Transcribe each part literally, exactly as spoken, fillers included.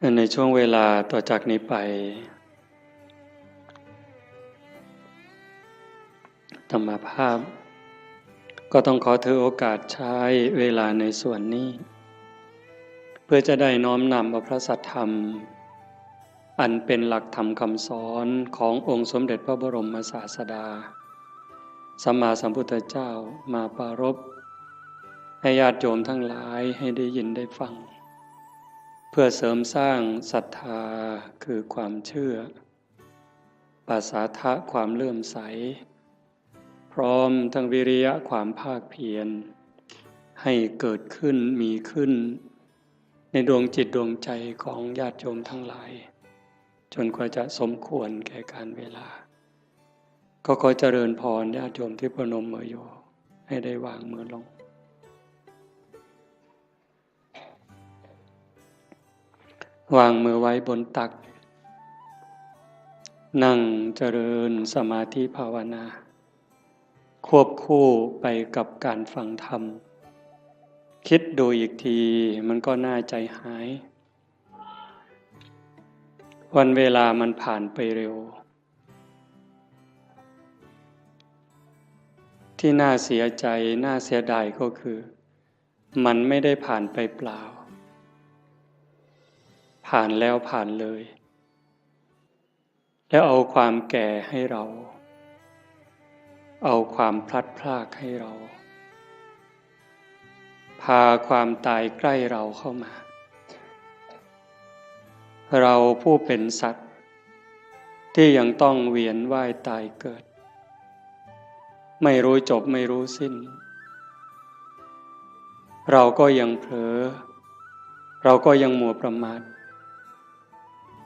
ในช่วงเวลาต่อจากนี้ไป อาตมาภาพ ก็ต้องขอถือโอกาสใช้เวลาในส่วนนี้ เพื่อจะได้น้อมนำเอาพระสัทธรรม อันเป็นหลักธรรมคำสอนขององค์สมเด็จพระบรมศาสดา สัมมาสัมพุทธเจ้ามาปรารภให้ญาติโยมทั้งหลายให้ได้ยินได้ฟัง เพื่อเสริมสร้างศรัทธาคือความเชื่อ ปสาทะความเลื่อมใส พร้อมทั้งวิริยะความภาคเพียร ให้เกิดขึ้นมีขึ้น ในดวงจิตดวงใจของญาติโยมทั้งหลาย จนกว่าจะสมควรแก่การเวลา ก็ขอเจริญพรญาติโยมที่ประนมมืออยู่ ให้ได้วางมือลง วางมือไว้บนตัก นั่งเจริญสมาธิภาวนา ควบคู่ไปกับการฟังธรรม คิดดูอีกทีมันก็น่าใจหาย วันเวลามันผ่านไปเร็ว ที่น่าเสียใจน่าเสียดายก็คือ มันไม่ได้ผ่านไปเปล่า ผ่านแล้วผ่านเลย แล้วเอาความแก่ให้เรา เอาความพลัดพรากให้เรา พาความตายใกล้เราเข้ามา เราผู้เป็นสัตว์ ที่ยังต้องเวียนว่ายตายเกิด ไม่รู้จบไม่รู้สิ้น เราก็ยังเผลอ เราก็ยังมัวประมาท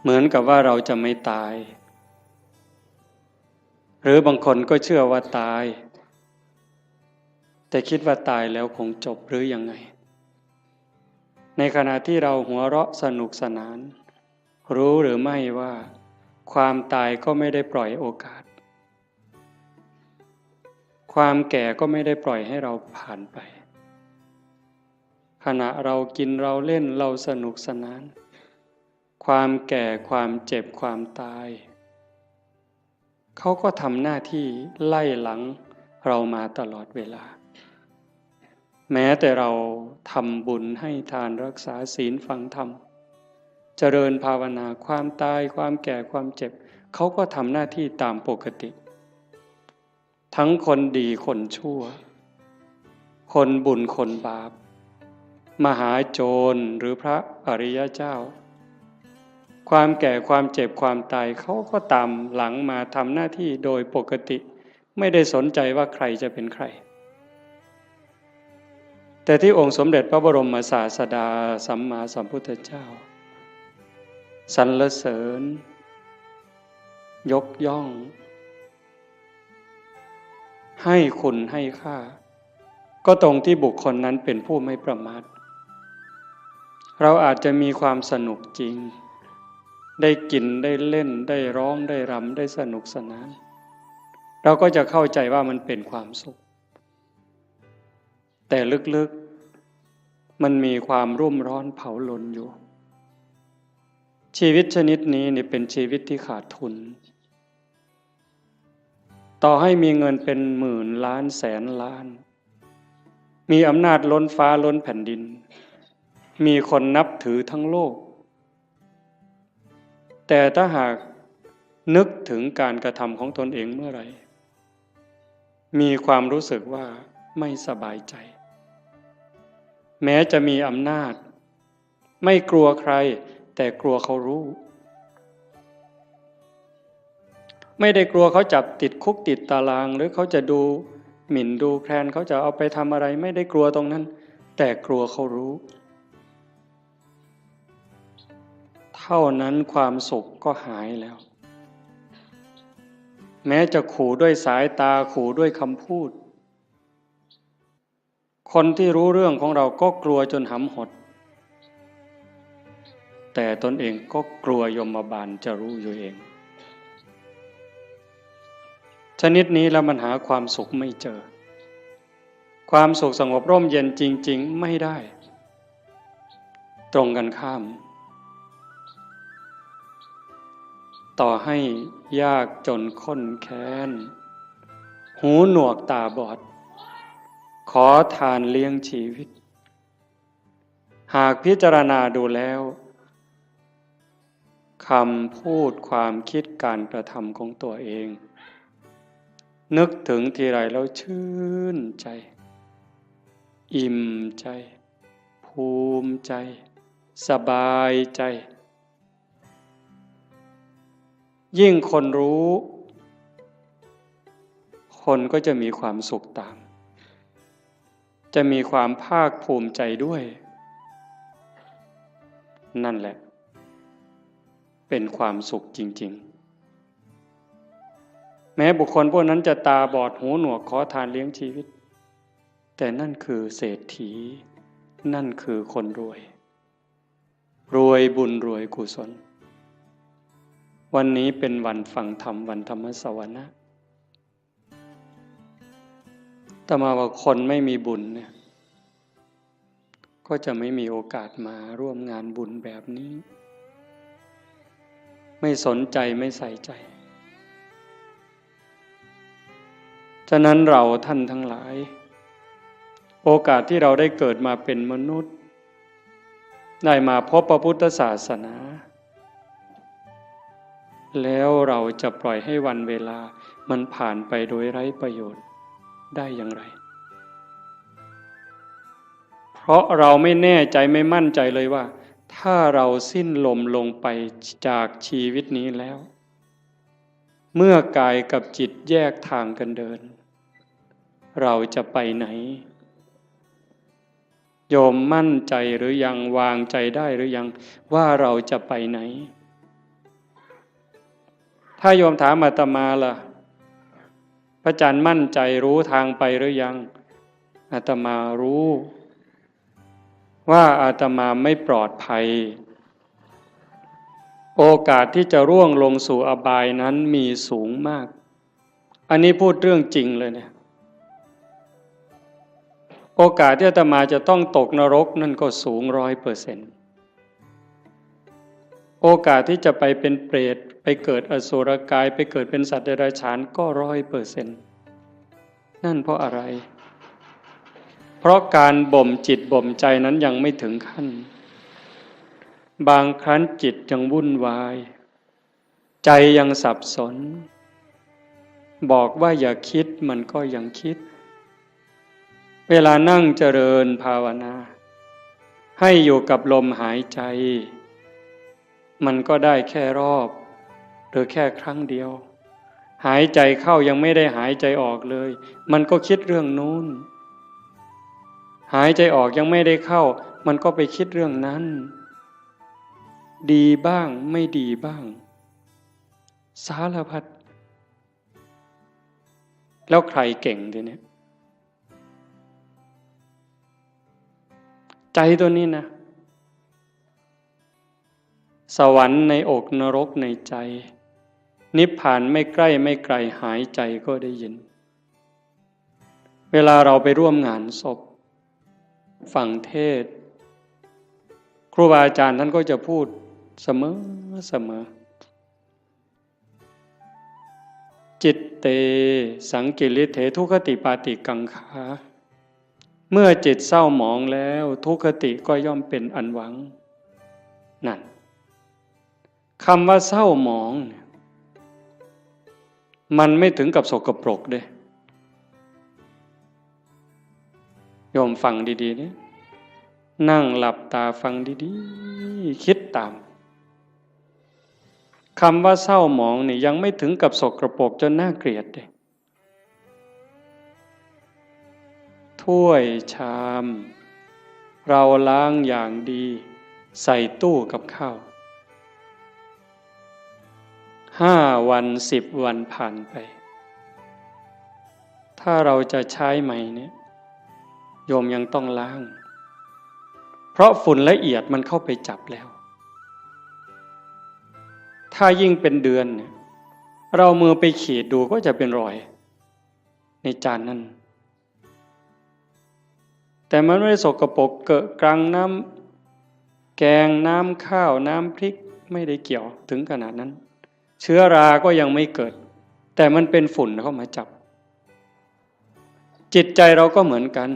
เหมือนกับว่าเราจะไม่ตาย หรือบางคนก็เชื่อว่าตาย แต่คิดว่าตายแล้วคงจบหรือยังไง ในขณะที่เราหัวเราะสนุกสนาน รู้หรือไม่ว่า ความตายก็ไม่ได้ปล่อยโอกาส ความแก่ก็ไม่ได้ปล่อยให้เราผ่านไป ขณะเรากินเราเล่นเราสนุกสนาน ความแก่ความเจ็บความตาย เขาก็ทำหน้าที่ไล่หลังเรามาตลอดเวลา แม้แต่เราทำบุญให้ทานรักษาศีลฟังธรรม เจริญภาวนา ความตายความแก่ความเจ็บ เขาก็ทำหน้าที่ตามปกติ ทั้งคนดีคนชั่ว คนบุญคนบาป มหาโจรหรือพระอริยเจ้า ความแก่ความเจ็บความตาย เขาก็ตามหลังมาทำหน้าที่โดยปกติ ไม่ได้สนใจว่าใครจะเป็นใคร แต่ที่องค์สมเด็จพระบรมศาสดาสัมมาสัมพุทธเจ้า สรรเสริญ ยกย่อง ให้คุณให้ค่า ก็ตรงที่บุคคลนั้นเป็นผู้ไม่ประมาท เราอาจจะมีความสนุกจริง ได้กินได้เล่นได้ร้องได้รำได้สนุกสนาน เราก็จะเข้าใจว่ามันเป็นความสุข แต่ลึกๆ มันมีความรุ่มร้อนเผาลนอยู่ ชีวิตชนิดนี้เนี่ยเป็นชีวิตที่ขาดทุน ต่อให้มีเงินเป็นหมื่นล้านแสนล้าน มีอำนาจล้นฟ้าล้นแผ่นดิน มีคนนับถือทั้งโลก แต่ถ้าหากนึกถึงการกระทำของตนเองเมื่อไหร่ มีความรู้สึกว่าไม่สบายใจ แม้จะมีอำนาจ ไม่กลัวใคร แต่กลัวเขารู้ ไม่ได้กลัวเขาจับติดคุกติดตาราง หรือเขาจะดูหมิ่นดูแคลน เขาจะเอาไปทำอะไร ไม่ได้กลัวตรงนั้น แต่กลัวเขารู้ เท่านั้นความสุขก็หายแล้ว แม้จะขู่ด้วยสายตา ขู่ด้วยคำพูด คนที่รู้เรื่องของเราก็กลัวจนหำหด แต่ตนเองก็กลัวยมบาลจะรู้อยู่เอง ชนิดนี้แล้วมันหาความสุขไม่เจอ ความสุขสงบร่มเย็นจริงๆ ไม่ได้ ตรงกันข้าม ต่อให้ยากจนข้นแค้น หูหนวกตาบอด ขอทานเลี้ยงชีวิต หากพิจารณาดูแล้ว คำพูดความคิดการกระทำของตัวเอง นึกถึงทีไรแล้วชื่นใจ อิ่มใจ ภูมิใจ สบายใจ ยิ่งคนรู้ คนก็จะมีความสุขตาม จะมีความภาคภูมิใจด้วย นั่นแหละ เป็นความสุขจริงๆ แม้บุคคลพวกนั้นจะตาบอดหูหนวกขอทานเลี้ยงชีวิต แต่นั่นคือเศรษฐี นั่นคือคนรวย รวยบุญรวยกุศล วันนี้เป็นวันฟังธรรม วันธรรมสวนะ อาตมาว่าคนไม่มีบุญเนี่ย ก็จะไม่มีโอกาสมาร่วมงานบุญแบบนี้ ไม่สนใจไม่ใส่ใจ ฉะนั้นเราท่านทั้งหลาย โอกาสที่เราได้เกิดมาเป็นมนุษย์ ได้มาพบพระพุทธศาสนา แล้วเราจะปล่อยให้วันเวลามันผ่านไปโดยไร้ประโยชน์ได้อย่างไร เพราะเราไม่แน่ใจไม่มั่นใจเลยว่า ถ้าเราสิ้นลมลงไปจากชีวิตนี้แล้ว เมื่อกายกับจิตแยกทางกันเดิน เราจะไปไหน โยมมั่นใจหรือยัง วางใจได้หรือยัง ว่าเราจะไปไหน ถ้าโยมถามอาตมาล่ะ พระอาจารย์มั่นใจรู้ทางไปหรือยัง อาตมารู้ ว่าอาตมาไม่ปลอดภัย โอกาสที่จะร่วงลงสู่อบายนั้นมีสูงมาก อันนี้พูดเรื่องจริงเลยเนี่ย โอกาสที่อาตมาจะต้องตกนรกนั่นก็สูงร้อยเปอร์เซ็นต์ โอกาสที่จะไปเป็นเปรต ไปเกิดอสุรกาย ไปเกิดเป็นสัตว์เดรัจฉานก็ร้อยเปอร์เซ็นต์ นั่นเพราะอะไร เพราะการบ่มจิตบ่มใจนั้นยังไม่ถึงขั้น บางครั้งจิตยังวุ่นวาย ใจยังสับสน บอกว่าอย่าคิดมันก็ยังคิด เวลานั่งเจริญภาวนา ให้อยู่กับลมหายใจ มันก็ได้แค่รอบ หรือแค่ครั้งเดียว หายใจเข้ายังไม่ได้หายใจออกเลย มันก็คิดเรื่องนู้น หายใจออกยังไม่ได้เข้า มันก็ไปคิดเรื่องนั้น ดีบ้างไม่ดีบ้าง สารพัด แล้วใครเก่งทีเนี้ย ใจตัวนี้นะ สวรรค์ในอกนรกในใจ นิพพานไม่ใกล้ไม่ไกล หายใจก็ได้ยิน เวลาเราไปร่วมงานศพ ฟังเทศน์ ครูบาอาจารย์ท่านก็จะพูดเสมอเสมอ จิตเต สังกิริเถ ทุคคติปาติกังขา เมื่อจิตเศร้าหมองแล้ว ทุคคติก็ย่อมเป็นอันหวัง นั่น คำว่าเศร้าหมองเนี่ย มันไม่ถึงกับสกปรกเด้ โยมฟังดีๆ เนี่ย นั่งหลับตาฟังดีๆ คิดตาม คำว่าเศร้าหมองนี่ยังไม่ถึงกับสกปรกจนน่าเกลียดเด้ ถ้วยชาม เราล้างอย่างดี ใส่ตู้กับข้าว ห้าวัน สิบวันผ่านไป ถ้าเราจะใช้ใหม่เนี่ย โยมยังต้องล้าง เพราะฝุ่นละเอียดมันเข้าไปจับแล้ว ถ้ายิ่งเป็นเดือนเนี่ย เรามือไปขีดดูก็จะเป็นรอย ในจานนั้น แต่มันไม่ได้สกปรกเกอะกรัง น้ำแกง น้ำข้าว น้ำพริก ไม่ได้เกี่ยวถึงขนาดนั้น เชื้อราก็ยังไม่เกิด แต่มันเป็นฝุ่นเข้ามาจับ จิตใจเราก็เหมือนกัน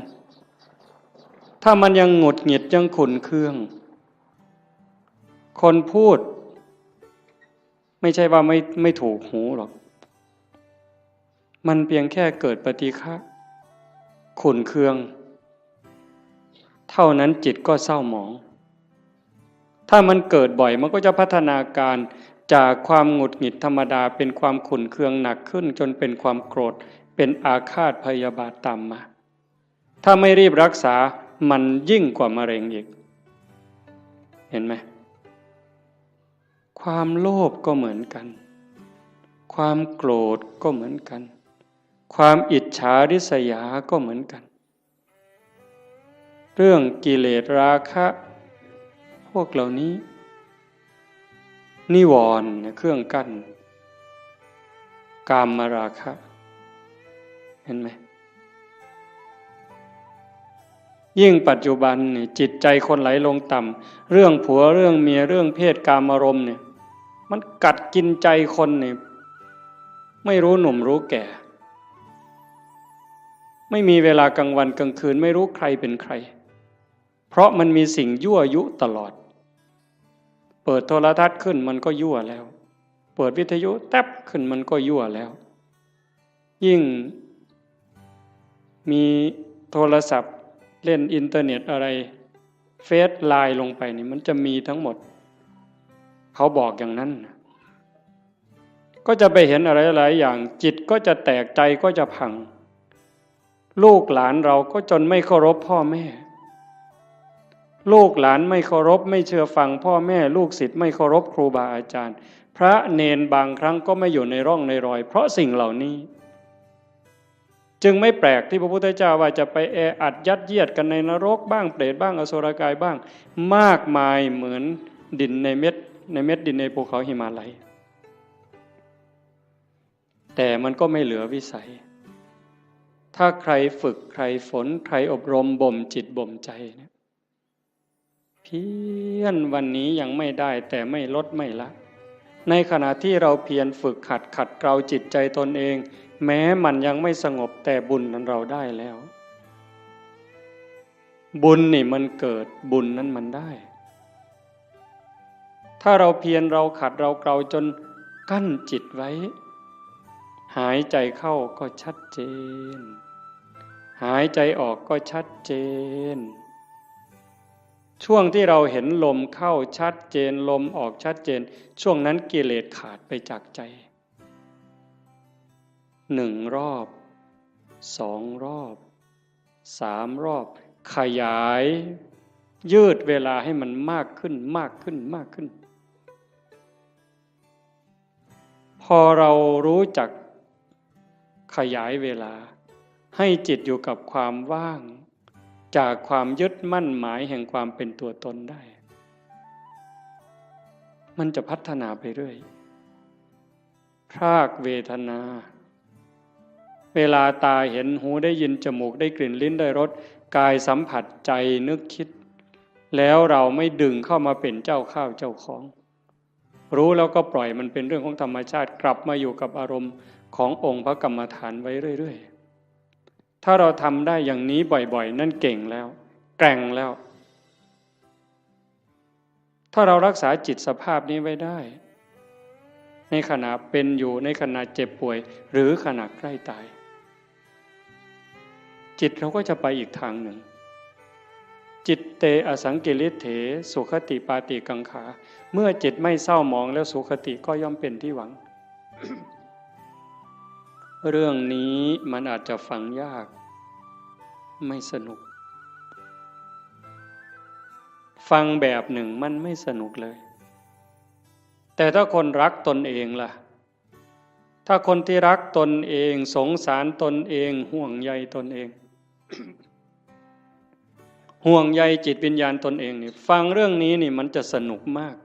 ถ้ามันยังหงุดหงิดยังขุ่นเคือง คนพูด ไม่ใช่ว่าไม่ไม่ถูกหูหรอก มันเพียงแค่เกิดปฏิฆะขุ่นเคือง เท่านั้นจิตก็เศร้าหมอง ถ้ามันเกิดบ่อยมันก็จะพัฒนาการจากความหงุดหงิดธรรมดาเป็นความขุ่นเคืองหนักขึ้น จนเป็นความโกรธ เป็นอาฆาตพยาบาทตามมา ถ้าไม่รีบรักษามันยิ่งกว่ามะเร็งอีก เห็นไหม ความโลภก็เหมือนกัน ความโกรธก็เหมือนกัน ความอิจฉาริษยาก็เหมือนกัน เรื่องกิเลสราคะ พวกเหล่านี้ นิวรณ์เนี่ยเครื่องกั้น กามราคะ เห็นไหม ยิ่งปัจจุบันเนี่ยจิตใจคนไหลลงต่ำ เรื่องผัวเรื่องเมียเรื่องเพศกามารมณ์เนี่ย มันกัดกินใจคนเนี่ย ไม่รู้หนุ่มรู้แก่ ไม่มีเวลากลางวันกลางคืน ไม่รู้ใครเป็นใคร เพราะมันมีสิ่งยั่วยุตลอด เปิดโทรทัศน์ขึ้นมันก็ยั่วแล้ว เปิดวิทยุแต๊บขึ้นมันก็ยั่วแล้ว ยิ่งมีโทรศัพท์เล่นอินเทอร์เน็ตอะไร เฟซไลน์ลงไปนี่มันจะมีทั้งหมด เขาบอกอย่างนั้นนะ ก็จะไปเห็นอะไรหลายอย่าง จิตก็จะแตก ใจก็จะพัง ลูกหลานเราก็จนไม่เคารพพ่อแม่ ลูกหลานไม่เคารพไม่เชื่อฟังพ่อแม่ ลูกศิษย์ไม่เคารพครูบาอาจารย์ พระเณรบางครั้งก็ไม่อยู่ในร่องในรอย เพราะสิ่งเหล่านี้ จึงไม่แปลกที่พระพุทธเจ้าว่าจะไปแออัดยัดเยียดกันในนรกบ้าง เปรตบ้าง อสุรกายบ้าง มากมายเหมือนดินในเม็ด ในเม็ดดินในภูเขาหิมาลัย แต่มันก็ไม่เหลือวิสัย ถ้าใครฝึกใครฝนใครอบรมบ่มจิตบ่มใจเนี่ย เพียรวันนี้ยังไม่ได้แต่ไม่ลดไม่ละ ในขณะที่เราเพียรฝึกหัดขัดเกลาจิตใจตนเอง แม้มันยังไม่สงบแต่บุญนั้นเราได้แล้ว บุญนี่มันเกิด บุญนั้นมันได้ ถ้าเราเพียรเราขัดเราเกลาจนกั้นจิตไว้ หายใจเข้าก็ชัดเจน หายใจออกก็ชัดเจน ช่วงที่เราเห็นลมเข้าชัดเจน ลมออกชัดเจน ช่วงนั้นกิเลสขาดไปจากใจ หนึ่งรอบ สองรอบ สามรอบ ขยาย ยืดเวลาให้มันมากขึ้น มากขึ้น มากขึ้น พอเรารู้จักขยายเวลา ให้จิตอยู่กับความว่าง จากความยึดมั่นหมายแห่งความเป็นตัวตนได้ มันจะพัฒนาไปเรื่อย พรากเวทนา เวลาตาเห็น หูได้ยิน จมูกได้กลิ่น ลิ้นได้รส กายสัมผัส ใจนึกคิด แล้วเราไม่ดึงเข้ามาเป็นเจ้าข้าวเจ้าของ รู้แล้วก็ปล่อยมันเป็นเรื่องของธรรมชาติ กลับมาอยู่กับอารมณ์ขององค์พระกรรมฐานไว้เรื่อยๆ ถ้าเราทำได้อย่างนี้บ่อยๆ นั่นเก่งแล้ว แกร่งแล้ว ถ้าเรารักษาจิตสภาพนี้ไว้ได้ ในขณะเป็นอยู่ ในขณะเจ็บป่วย หรือขณะใกล้ตาย จิตเราก็จะไปอีกทางหนึ่ง จิตเตอสังกิริเถ สุคติปาติกังขา เมื่อจิตไม่เศร้าหมองแล้ว สุคติก็ย่อมเป็นที่หวัง เรื่องนี้มันอาจจะฟังยาก ไม่สนุก ฟังแบบหนึ่งมันไม่สนุกเลย แต่ถ้าคนรักตนเองล่ะ ถ้าคนที่รักตนเอง สงสารตนเอง ห่วงใยตนเอง ห่วงใยจิตวิญญาณตนเองนี่ ฟังเรื่องนี้นี่มันจะสนุกมาก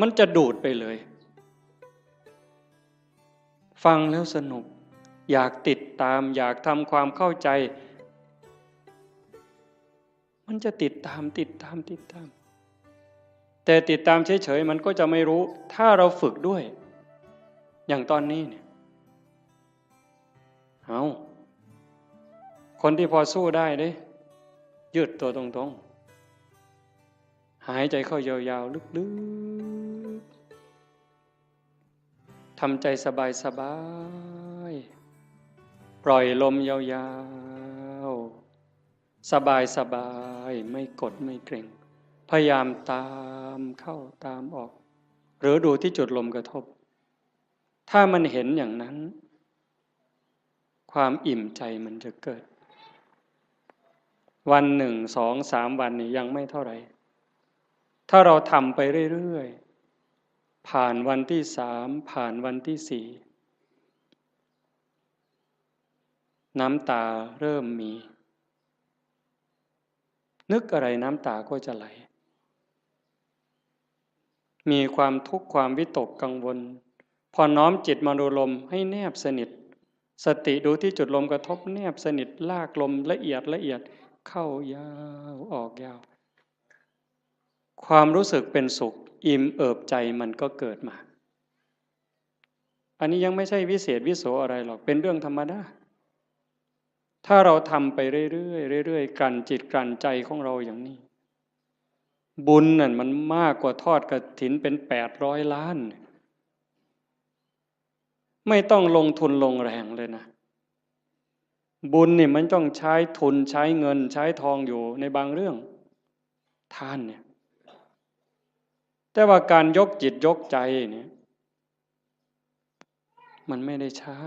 มันจะดูดไปเลย ฟังแล้วสนุก อยากติดตาม อยากทำความเข้าใจ มันจะติดตาม ติดตาม ติดตาม แต่ติดตามเฉยๆมันก็จะไม่รู้ ถ้าเราฝึกด้วย อย่างตอนนี้เนี่ย เอา คนที่พอสู้ได้เด้ ยืดตัวตรงๆ หายใจเข้ายาวๆ ลึกๆ ทำใจสบายๆ ปล่อยลมยาวๆ สบายๆ ไม่กดไม่เกร็ง พยายามตามเข้าตามออก หรือดูที่จุดลมกระทบ ถ้ามันเห็นอย่างนั้น ความอิ่มใจมันจะเกิด วันหนึ่ง สอง สาม วันนี่ยังไม่เท่าไหร่ ถ้าเราทำไปเรื่อยๆ ผ่านวันที่สาม ผ่านวันที่สี่ น้ำตาเริ่มมี นึกอะไรน้ำตาก็จะไหล มีความทุกข์ความวิตกกังวล พอน้อมจิตมาดูลมให้แนบสนิท สติดูที่จุดลมกระทบแนบสนิท ลากลมละเอียดละเอียด เข้ายาวออกยาว ความรู้สึกเป็นสุข อิ่มเอิบใจมันก็เกิดมา อันนี้ยังไม่ใช่วิเศษวิโสอะไรหรอก เป็นเรื่องธรรมดา ถ้าเราทำไปเรื่อยๆ เรื่อยๆ กลั่นจิตกลั่นใจของเราอย่างนี้ บุญนั่นมันมากกว่าทอดกฐินเป็นแปดร้อยล้าน ไม่ต้องลงทุนลงแรงเลยนะ บุญนี่มันต้องใช้ทุนใช้เงินใช้ทองอยู่ในบางเรื่อง ทานเนี่ย แต่ว่าการยกจิตยกใจเนี่ย มันไม่ได้ใช้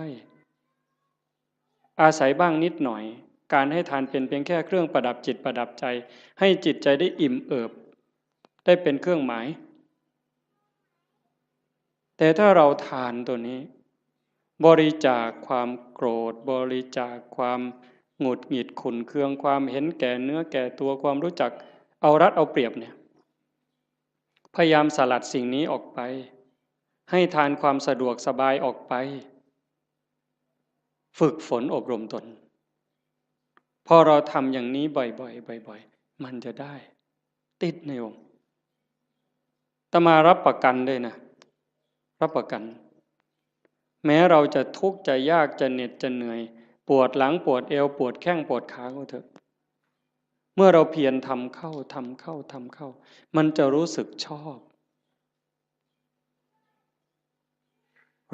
อาศัยบ้างนิดหน่อย การให้ทานเป็นเพียงแค่เครื่องประดับจิตประดับใจ ให้จิตใจได้อิ่มเอิบ ได้เป็นเครื่องหมาย แต่ถ้าเราทานตัวนี้ บริจาคความโกรธ บริจาคความหงุดหงิดขุ่นเคือง ความเห็นแก่เนื้อแก่ตัว ความรู้จักเอารัดเอาเปรียบเนี่ย พยายามสลัดสิ่งนี้ออกไป ให้ทานความสะดวกสบายออกไป ฝึกฝนอบรมตน พอเราทำอย่างนี้บ่อยๆ บ่อยๆ มันจะได้ ติดในองค์ อาตมารับประกันเลยนะ รับประกัน แม้เราจะทุกข์จะยากจะเหน็ดจะเหนื่อย ปวดหลังปวดเอว ปวดแข้งปวดขาก็เถอะ เมื่อเราเพียรทำเข้า ทำเข้า ทำเข้า มันจะรู้สึกชอบ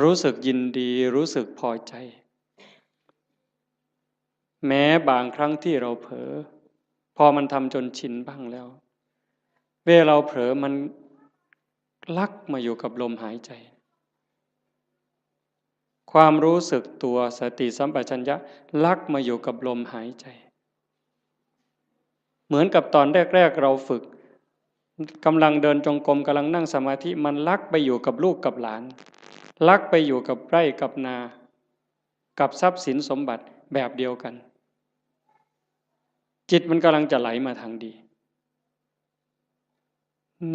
รู้สึกยินดี รู้สึกพอใจ แม้บางครั้งที่เราเผลอ พอมันทำจนชินบ้างแล้ว เวลาเราเผลอมันลักมาอยู่กับลมหายใจ ความรู้สึกตัว สติสัมปชัญญะลักมาอยู่กับลมหายใจ เหมือนกับตอนแรกๆ เราฝึก กำลังเดินจงกรม กำลังนั่งสมาธิ มันลักไปอยู่กับลูกกับหลาน ลักไปอยู่กับไร่กับนา กับทรัพย์สินสมบัติแบบเดียวกัน จิตมันกำลังจะไหลมาทางดี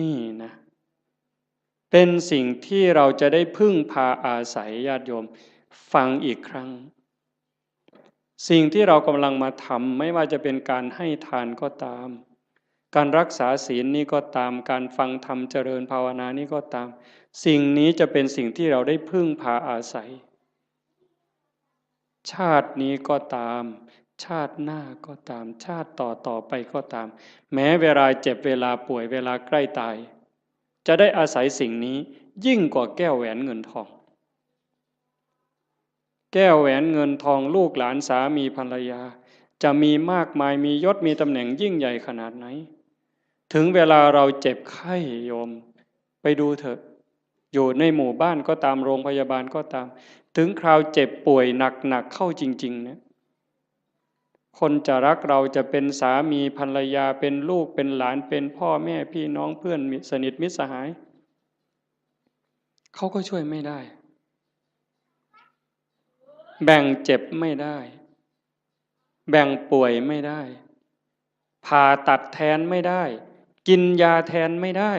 นี่นะ เป็นสิ่งที่เราจะได้พึ่งพาอาศัย ญาติโยม ฟังอีกครั้ง สิ่งที่เรากำลังมาทำ ไม่ว่าจะเป็นการให้ทานก็ตาม การรักษาศีลนี่ก็ตาม การฟังธรรมเจริญภาวนานี่ก็ตาม สิ่งนี้จะเป็นสิ่งที่เราได้พึ่งพาอาศัย ชาตินี้ก็ตาม ชาติหน้าก็ตาม ชาติต่อต่อไปก็ตาม แม้เวลาเจ็บ เวลาป่วย เวลาใกล้ตาย จะได้อาศัยสิ่งนี้ยิ่งกว่าแก้วแหวนเงินทอง แก้วแหวนเงินทอง ลูกหลาน สามีภรรยา จะมีมากมาย มียศ มีตำแหน่งยิ่งใหญ่ขนาดไหน ถึงเวลาเราเจ็บไข้ โยม ไปดูเถอะ อยู่ในหมู่บ้านก็ตาม โรงพยาบาลก็ตาม ถึงคราวเจ็บป่วยหนักๆ เข้าจริงๆ เนี่ย คนจะรักเรา จะเป็นสามีภรรยา เป็นลูก เป็นหลาน เป็นพ่อแม่พี่น้อง เพื่อนมิตร สนิทมิตรสหาย เขาก็ช่วยไม่ได้ แบ่งเจ็บไม่ได้ แบ่งป่วยไม่ได้ ผ่าตัดแทนไม่ได้ กินยาแทนไม่ได้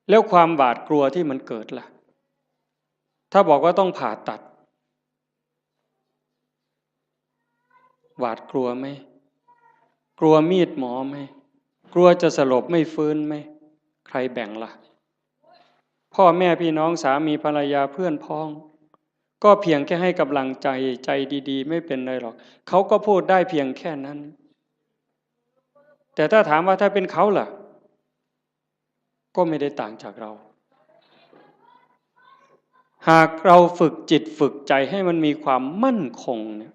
แล้วความหวาดกลัวที่มันเกิดล่ะ ถ้าบอกว่าต้องผ่าตัด หวาดกลัวไหม กลัวมีดหมอไหม ก กลัวจะสลบไม่ฟื้นไหม ใครแบ่งละ่ะ พ่อแม่พี่น้องสามีภรรยาเพื่อนพ้อง ก็เพียงแค่ให้กำลังใจ ใจดีๆ ไม่เป็นไรหรอก เขาก็พูดได้เพียงแค่นั้น แต่ถ้าถามว่าถ้าเป็นเขาล่ะ ก็ไม่ได้ต่างจากเรา หากเราฝึกจิตฝึกใจให้มันมีความมั่นคงเนี่ย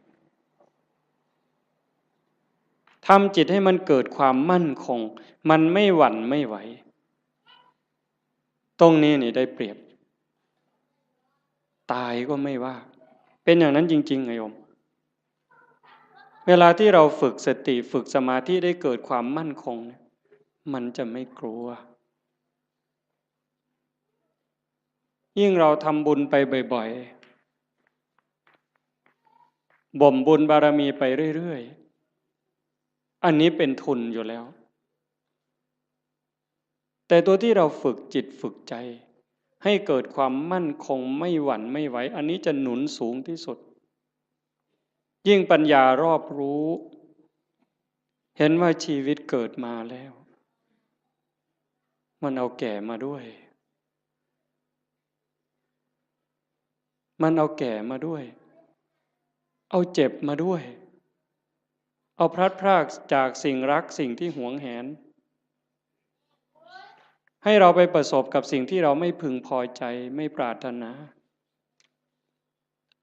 ทำจิตให้มันเกิดความมั่นคง มันไม่หวั่นไม่ไหว ตรงนี้นี่ได้เปรียบ ตายก็ไม่ว่า เป็นอย่างนั้นจริงๆ ไงโยม เวลาที่เราฝึกสติ ฝึกสมาธิ ได้เกิดความมั่นคงเนี่ย มันจะไม่กลัว ยิ่งเราทำบุญไปบ่อยๆ บ่มบุญบารมีไปเรื่อยๆ อันนี้เป็นทุนอยู่แล้ว แต่ตัวที่เราฝึกจิตฝึกใจ ให้เกิดความมั่นคงไม่หวั่นไม่ไหว อันนี้จะหนุนสูงที่สุด ยิ่งปัญญารอบรู้ เห็นว่าชีวิตเกิดมาแล้ว มันเอาแก่มาด้วย มันเอาแก่มาด้วย เอาเจ็บมาด้วย เอาพลัดพรากจากสิ่งรักสิ่งที่หวงแหน ให้เราไปประสบกับสิ่งที่เราไม่พึงพอใจ ไม่ปรารถนา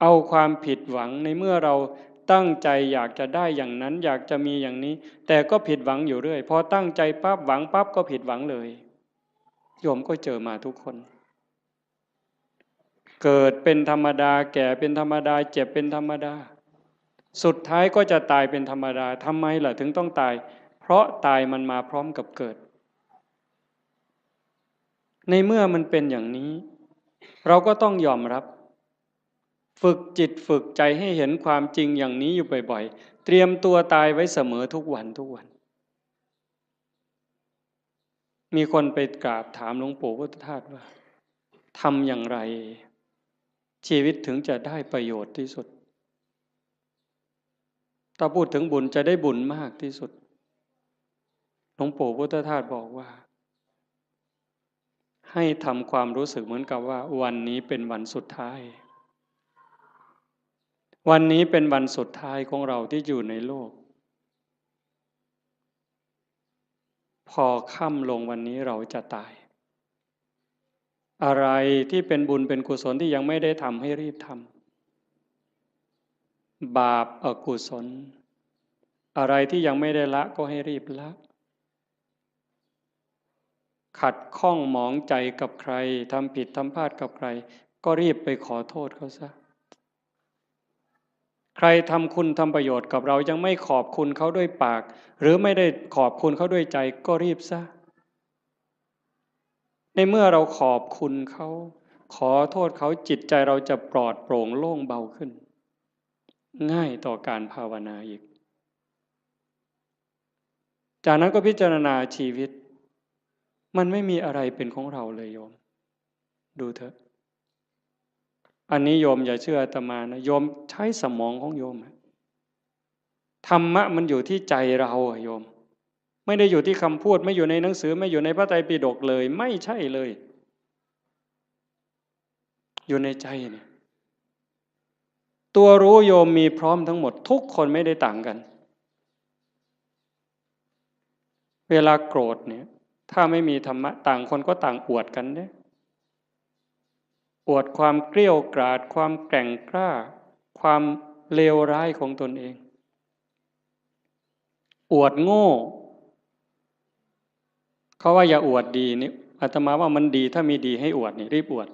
เอาความผิดหวังในเมื่อเราตั้งใจอยากจะได้อย่างนั้น อยากจะมีอย่างนี้ แต่ก็ผิดหวังอยู่เรื่อย พอตั้งใจปั๊บ หวังปั๊บ ก็ผิดหวังเลย โยมก็เจอมาทุกคน เกิดเป็นธรรมดา แก่เป็นธรรมดา เจ็บเป็นธรรมดา สุดท้ายก็จะตายเป็นธรรมดา ทำไมล่ะถึงต้องตาย เพราะตายมันมาพร้อมกับเกิด ในเมื่อมันเป็นอย่างนี้ เราก็ต้องยอมรับ ฝึกจิตฝึกใจให้เห็นความจริงอย่างนี้อยู่บ่อยๆ เตรียมตัวตายไว้เสมอทุกวันทุกวัน มีคนไปกราบถามหลวงปู่พุทธทาสว่า ทำอย่างไร ชีวิตถึงจะได้ประโยชน์ที่สุด ถ้าพูดถึงบุญจะได้บุญมากที่สุด หลวงปู่พุทธทาสบอกว่า ให้ทำความรู้สึกเหมือนกับว่าวันนี้เป็นวันสุดท้าย วันนี้เป็นวันสุดท้ายของเราที่อยู่ในโลก พอค่ำลงวันนี้เราจะตาย อะไรที่เป็นบุญเป็นกุศลที่ยังไม่ได้ทำให้รีบทำ บาปอกุศล อะไรที่ยังไม่ได้ละก็ให้รีบละ ขัดข้องหมองใจกับใคร ทำผิดทำพลาดกับใคร ก็รีบไปขอโทษเขาซะ ใครทำคุณทำประโยชน์กับเรายังไม่ขอบคุณเขาด้วยปาก หรือไม่ได้ขอบคุณเขาด้วยใจ ก็รีบซะ ในเมื่อเราขอบคุณเขา ขอโทษเขา จิตใจเราจะปลอดโปร่งโล่งเบาขึ้น ง่ายต่อการภาวนาอีก จากนั้นก็พิจารณาชีวิต มันไม่มีอะไรเป็นของเราเลยโยม ดูเถอะ อันนี้โยมอย่าเชื่ออาตมานะ โยมใช้สมองของโยมอะ ธรรมะมันอยู่ที่ใจเราอะโยม ไม่ได้อยู่ที่คำพูด ไม่อยู่ในหนังสือ ไม่อยู่ในพระไตรปิฎกเลย ไม่ใช่เลย อยู่ในใจเนี่ย ตัวรู้โยมมีพร้อมทั้งหมด ทุกคนไม่ได้ต่างกัน เวลาโกรธเนี่ย ถ้าไม่มีธรรมะ ต่างคนก็ต่างอวดกันเนี่ย อวดความเกลี้ยวกราด ความแกร่งกล้า ความเลวร้ายของตนเอง อวดโง่ เขาว่าอย่าอวดดีนี่ อาตมาว่ามันดี ถ้ามีดีให้อวดนี่ รีบอวด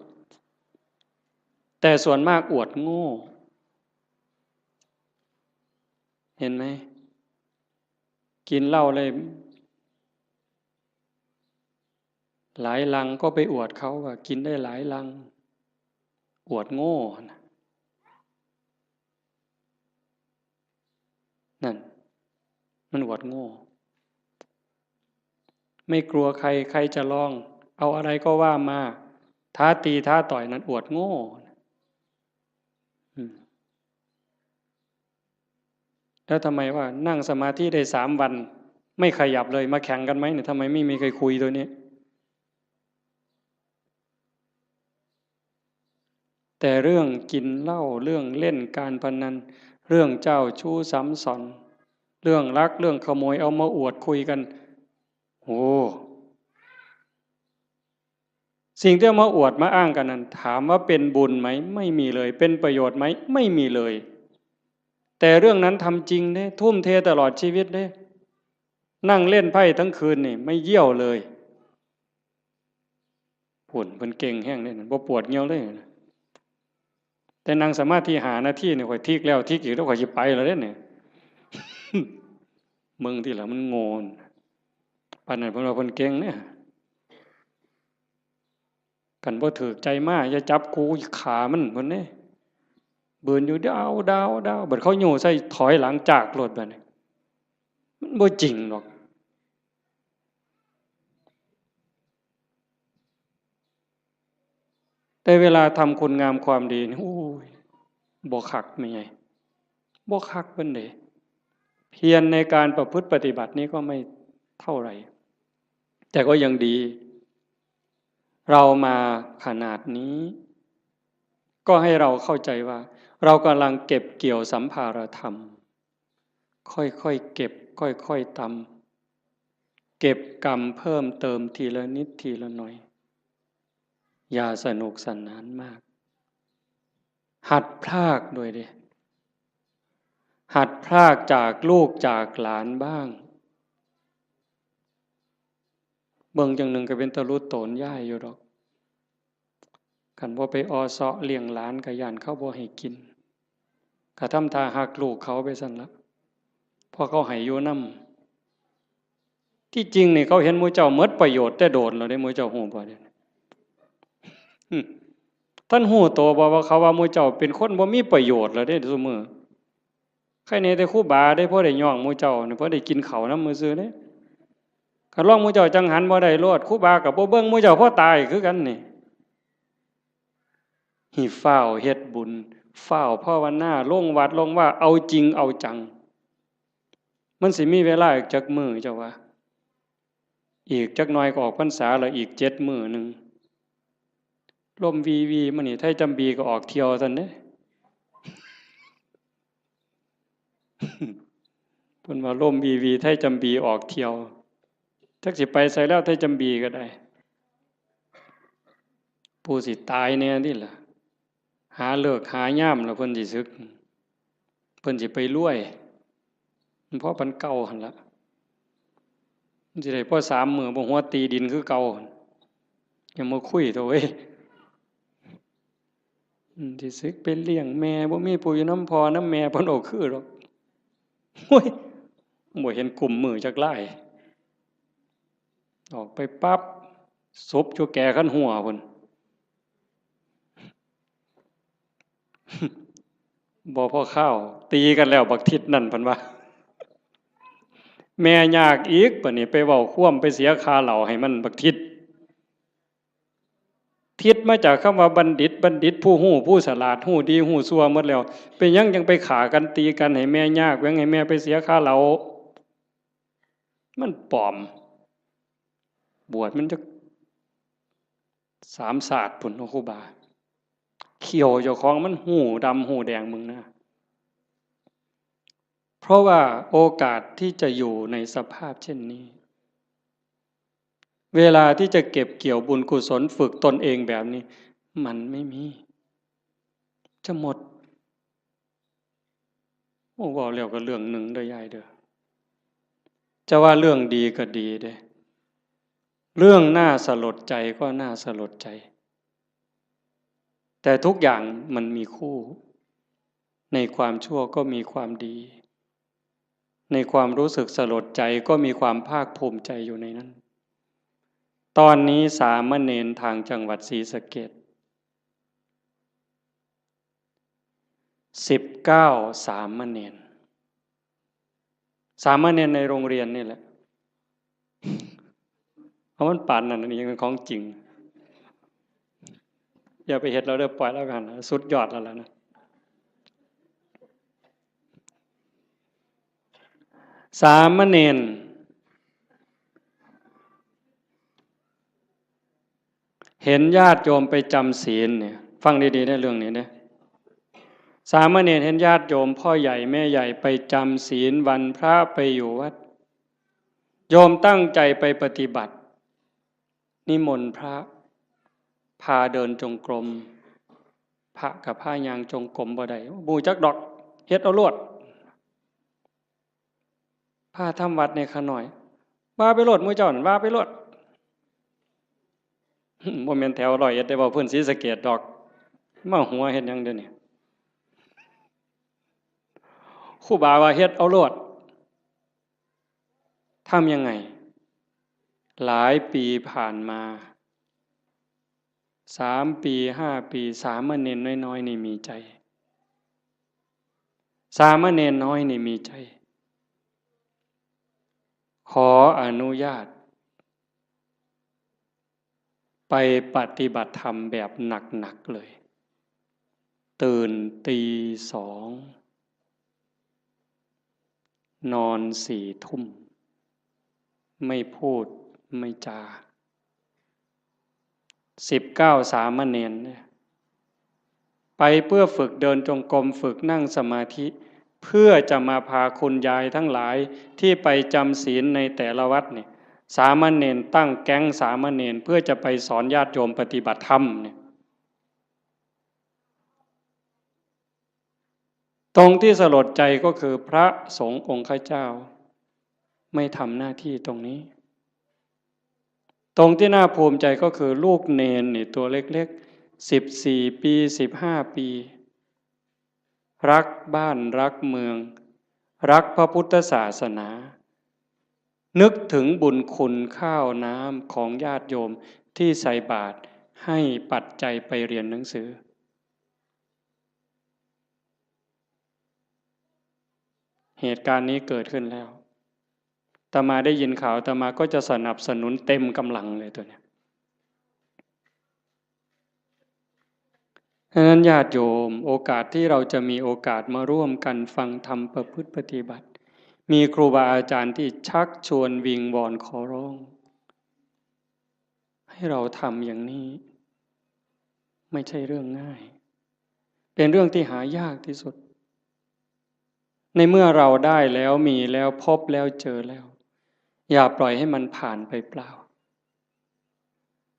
แต่ส่วนมากอวดโง่ เห็นไหม กินเหล้าเลย หลายลังก็ไปอวดเขาว่ากินได้หลายลัง อวดโง่นะ นั่น มันอวดโง่ ไม่กลัวใคร ใครจะลอง เอาอะไรก็ว่ามา ท้าตีท้าต่อย นั่นอวดโง่ อืม แล้วทำไมว่านั่งสมาธิได้สามวัน ไม่ขยับเลย มาแข่งกันไหมเนี่ย ทำไมไม่มีใครคุยตัวนี้ แต่เรื่องกินเหล้า เรื่องเล่นการพนัน เรื่องเจ้าชู้ซ้ำซ้อน เรื่องลัก เรื่องขโมย เอามาอวดคุยกัน โอ้ สิ่งที่เอามาอวดมาอ้างกันนั้น ถามว่าเป็นบุญไหม ไม่มีเลย เป็นประโยชน์ไหม ไม่มีเลย แต่เรื่องนั้นทำจริงเด้ ทุ่มเทตลอดชีวิตเด้ นั่งเล่นไพ่ทั้งคืนนี่ ไม่เยี่ยวเลย ผุ่นเพิ่นเก่งแฮงเด้ บ่ปวดเยี่ยวเลย แต่นั่งสมาธิห้านาทีนี่ ข้อยทิกแล้วทิกอีก แล้วข้อยสิไปแล้วเด้เนี่ย มึงที่ละมันโง่น ปานนั้นเพิ่นว่าเพิ่นเก่งเนี่ย คันบ่ถืกใจมา อย่าจับกู ขามัน เพิ่นเด้ บืนอยู่ดาว ดาว ดาว บัดเขาโย่ใส่ ถอยหลังจากโลดบัดนี้ มันบ่จริงดอก แต่เวลาทำคุณงามความดีนี่ โอ้ย บ่คักแม่ใหญ่ บ่คักปานใด เพียรในการประพฤติปฏิบัตินี่ก็ไม่เท่าไหร่ แต่ก็ยังดี เรามาขนาดนี้ ก็ให้เราเข้าใจว่า เรากำลังเก็บเกี่ยวสัมภารธรรม ค่อยๆเก็บ ค่อยๆตำ เก็บกำเพิ่มเติมทีละนิดทีละหน่อย อย่าสนุกสนานมาก หัดพรากด้วยเด้ หัดพรากจากลูกจากหลานบ้าง เบิ่งจั่งหนึ่งก็เป็นตาหลุดโตนยายอยู่ดอก คันบ่ไปออเซาะเลี้ยงหลานก็ย้านเขาบ่ให้กิน ก็ทำท่าฮักลูกเขาไปซั่นละ เพราะเขาให้อยู่นำ ที่จริงนี่เขาเห็นหมู่เจ้าหมดประโยชน์แต่โดนแล้วเด้ หมู่เจ้าฮู้บ่เด้ อืม ท่านฮู้ตัวบ่ว่าเขาว่าหมู่เจ้าเป็นคนบ่มีประโยชน์แล้วเด้ซุมื้อ ใครแหน่แต่ครูบาเด้ พอได้ย่องหมู่เจ้านี่ พอได้กินข้าวนำซื่อๆเด้ คันลองหมู่เจ้าจั่งหันบ่ได้โลด ครูบาก็บ่เบิ่งหมู่เจ้า พอตายคือกันนี่ ให้ฟ้าวเฮ็ดบุญ ฟ้าวภาวนา ลงวัดลงวา เอาจริงเอาจัง มันสิมีเวลาอีกจักมื้อเจ้าว่า อีกจักหน่อยก็ออกพรรษาแล้ว อีกเจ็ดมื้อหนึ่ง ลมวีวีมานี่ ไทจำบีก็ออกเที่ยวซั่นเด้ เพิ่นว่าลมวีวี ไทจำบีออกเที่ยว จักสิไปไสแล้ว ไทจำบีก็ได้ ผู้สิตายแหน่นี่ล่ะ หาฤกษ์หายามแล้วเพิ่นสิสึก เพิ่นสิไปรวย มันพอปานเก่าหั่นละ มันสิได้พอสามมื้อ บ่หัวตีดินคือเก่าหั่น อย่ามาคุยเถาะเว้ย อืม สิสึกไปเลี้ยงแม่ บ่มีผู้อยู่นำพ่อนำแม่ เพิ่นเอาคือดอก โอ้ย บ่เห็นกุมมือจักลาย ออกไปปั๊บ ศพอยู่แก่คันหัวพุ้น บ่พอคาว ตีกันแล้วบักทิศนั่น เพิ่นว่า แม่ยากอีก บัดนี้ไปเว้าความ ไปเสียค่าเหล้าให้มันบักทิศ ทิศมาจากคำว่าบัณฑิต บัณฑิตผู้ฮู้ ผู้ฉลาด ฮู้ดีฮู้ชั่วหมดแล้ว เป็นหยังจั่งไปฆ่ากันตีกันให้แม่ยาก แหว่งให้แม่ไปเสียค่าเหล้า มันปลอม บวชมันจักสามชาติพุ้นเนาะครูบา เขี้ยวเจ้าของมันฮู้ดำฮู้แดง มึงนะ เพราะว่าโอกาสที่จะอยู่ในสภาพเช่นนี้ เวลาที่จะเก็บเกี่ยวบุญกุศลฝึกตนเองแบบนี้ มันไม่มี จะหมด โอ้ เว้าแล้วก็เรื่องหนึ่งเด้อยายเด้อ จะว่าเรื่องดีก็ดีเด้ เรื่องน่าสลดใจก็น่าสลดใจ แต่ทุกอย่างมันมีคู่ ในความชั่วก็มีความดี ในความรู้สึกสลดใจก็มีความภาคภูมิใจอยู่ในนั้น ตอนนี้สามเณรทางจังหวัดศรีสะเกษ สิบเก้า สามเณร สามเณรในโรงเรียนนี่แหละ เอามันปานนั้น อันนี้ยังเป็นของจริง อย่าไปเฮ็ดเราเด้อ ปล่อยแล้วกัน สุดยอดแล้วล่ะนะ สามเณร เห็นญาติโยมไปจำศีลเนี่ย ฟังดีๆ ในเรื่องนี้เนี่ย สามเณรเห็นญาติโยมพ่อใหญ่แม่ใหญ่ไปจำศีลวันพระไปอยู่วัด โยมตั้งใจไปปฏิบัติ นิมนต์พระ พาเดินจงกรม พระกับพายางจงกรมบ่ได้ บ่จักดอก เฮ็ดเอาโลด พาทำวัดในขะน้อย ว่าไปโลด หมู่เจ้านั่น ว่าไปโลด บ่แม่นแถวร้อยเอ็ดได้ เว้าพื้นศรีสะเกษดอก มาหัวเฮ็ดหยังเดี๋ยวนี้ ครูบาว่าเฮ็ดเอาโลด ทำยังไง หลายปีผ่านมา สามปี ห้าปี สามเณรน้อยๆ นี่มีใจ สามเณรน้อยนี่มีใจ ขออนุญาต ไปปฏิบัติธรรมแบบหนักๆ เลย ตื่นตีสอง นอนสี่ทุ่ม ไม่พูดไม่จา สิบเก้าสามเณรเนี่ย ไปเพื่อฝึกเดินจงกรม ฝึกนั่งสมาธิ เพื่อจะมาพาคุณยายทั้งหลายที่ไปจำศีลในแต่ละวัดเนี่ย สามเณรตั้งแก๊งสามเณรเพื่อจะไปสอนญาติโยมปฏิบัติธรรมเนี่ย ตรงที่สลดใจก็คือพระสงฆ์องค์ข้าเจ้า ไม่ทำหน้าที่ตรงนี้ ตรงที่น่าภูมิใจก็คือลูกเณรนี่ตัวเล็กๆ สิบสี่ปี สิบห้าปี รักบ้านรักเมือง รักพระพุทธศาสนา นึกถึงบุญคุณข้าวน้ำของญาติโยมที่ใส่บาตรให้ปัจจัยไปเรียนหนังสือ เหตุการณ์นี้เกิดขึ้นแล้ว อาตมาได้ยินข่าว อาตมาก็จะสนับสนุนเต็มกำลังเลยตัวเนี้ย ฉะนั้นญาติโยม โอกาสที่เราจะมีโอกาสมาร่วมกันฟังธรรมประพฤติปฏิบัติ มีครูบาอาจารย์ที่ชักชวนวิงวอนขอร้อง ให้เราทำอย่างนี้ ไม่ใช่เรื่องง่าย เป็นเรื่องที่หายากที่สุด ในเมื่อเราได้แล้วมีแล้วพบแล้วเจอแล้ว อย่าปล่อยให้มันผ่านไปเปล่า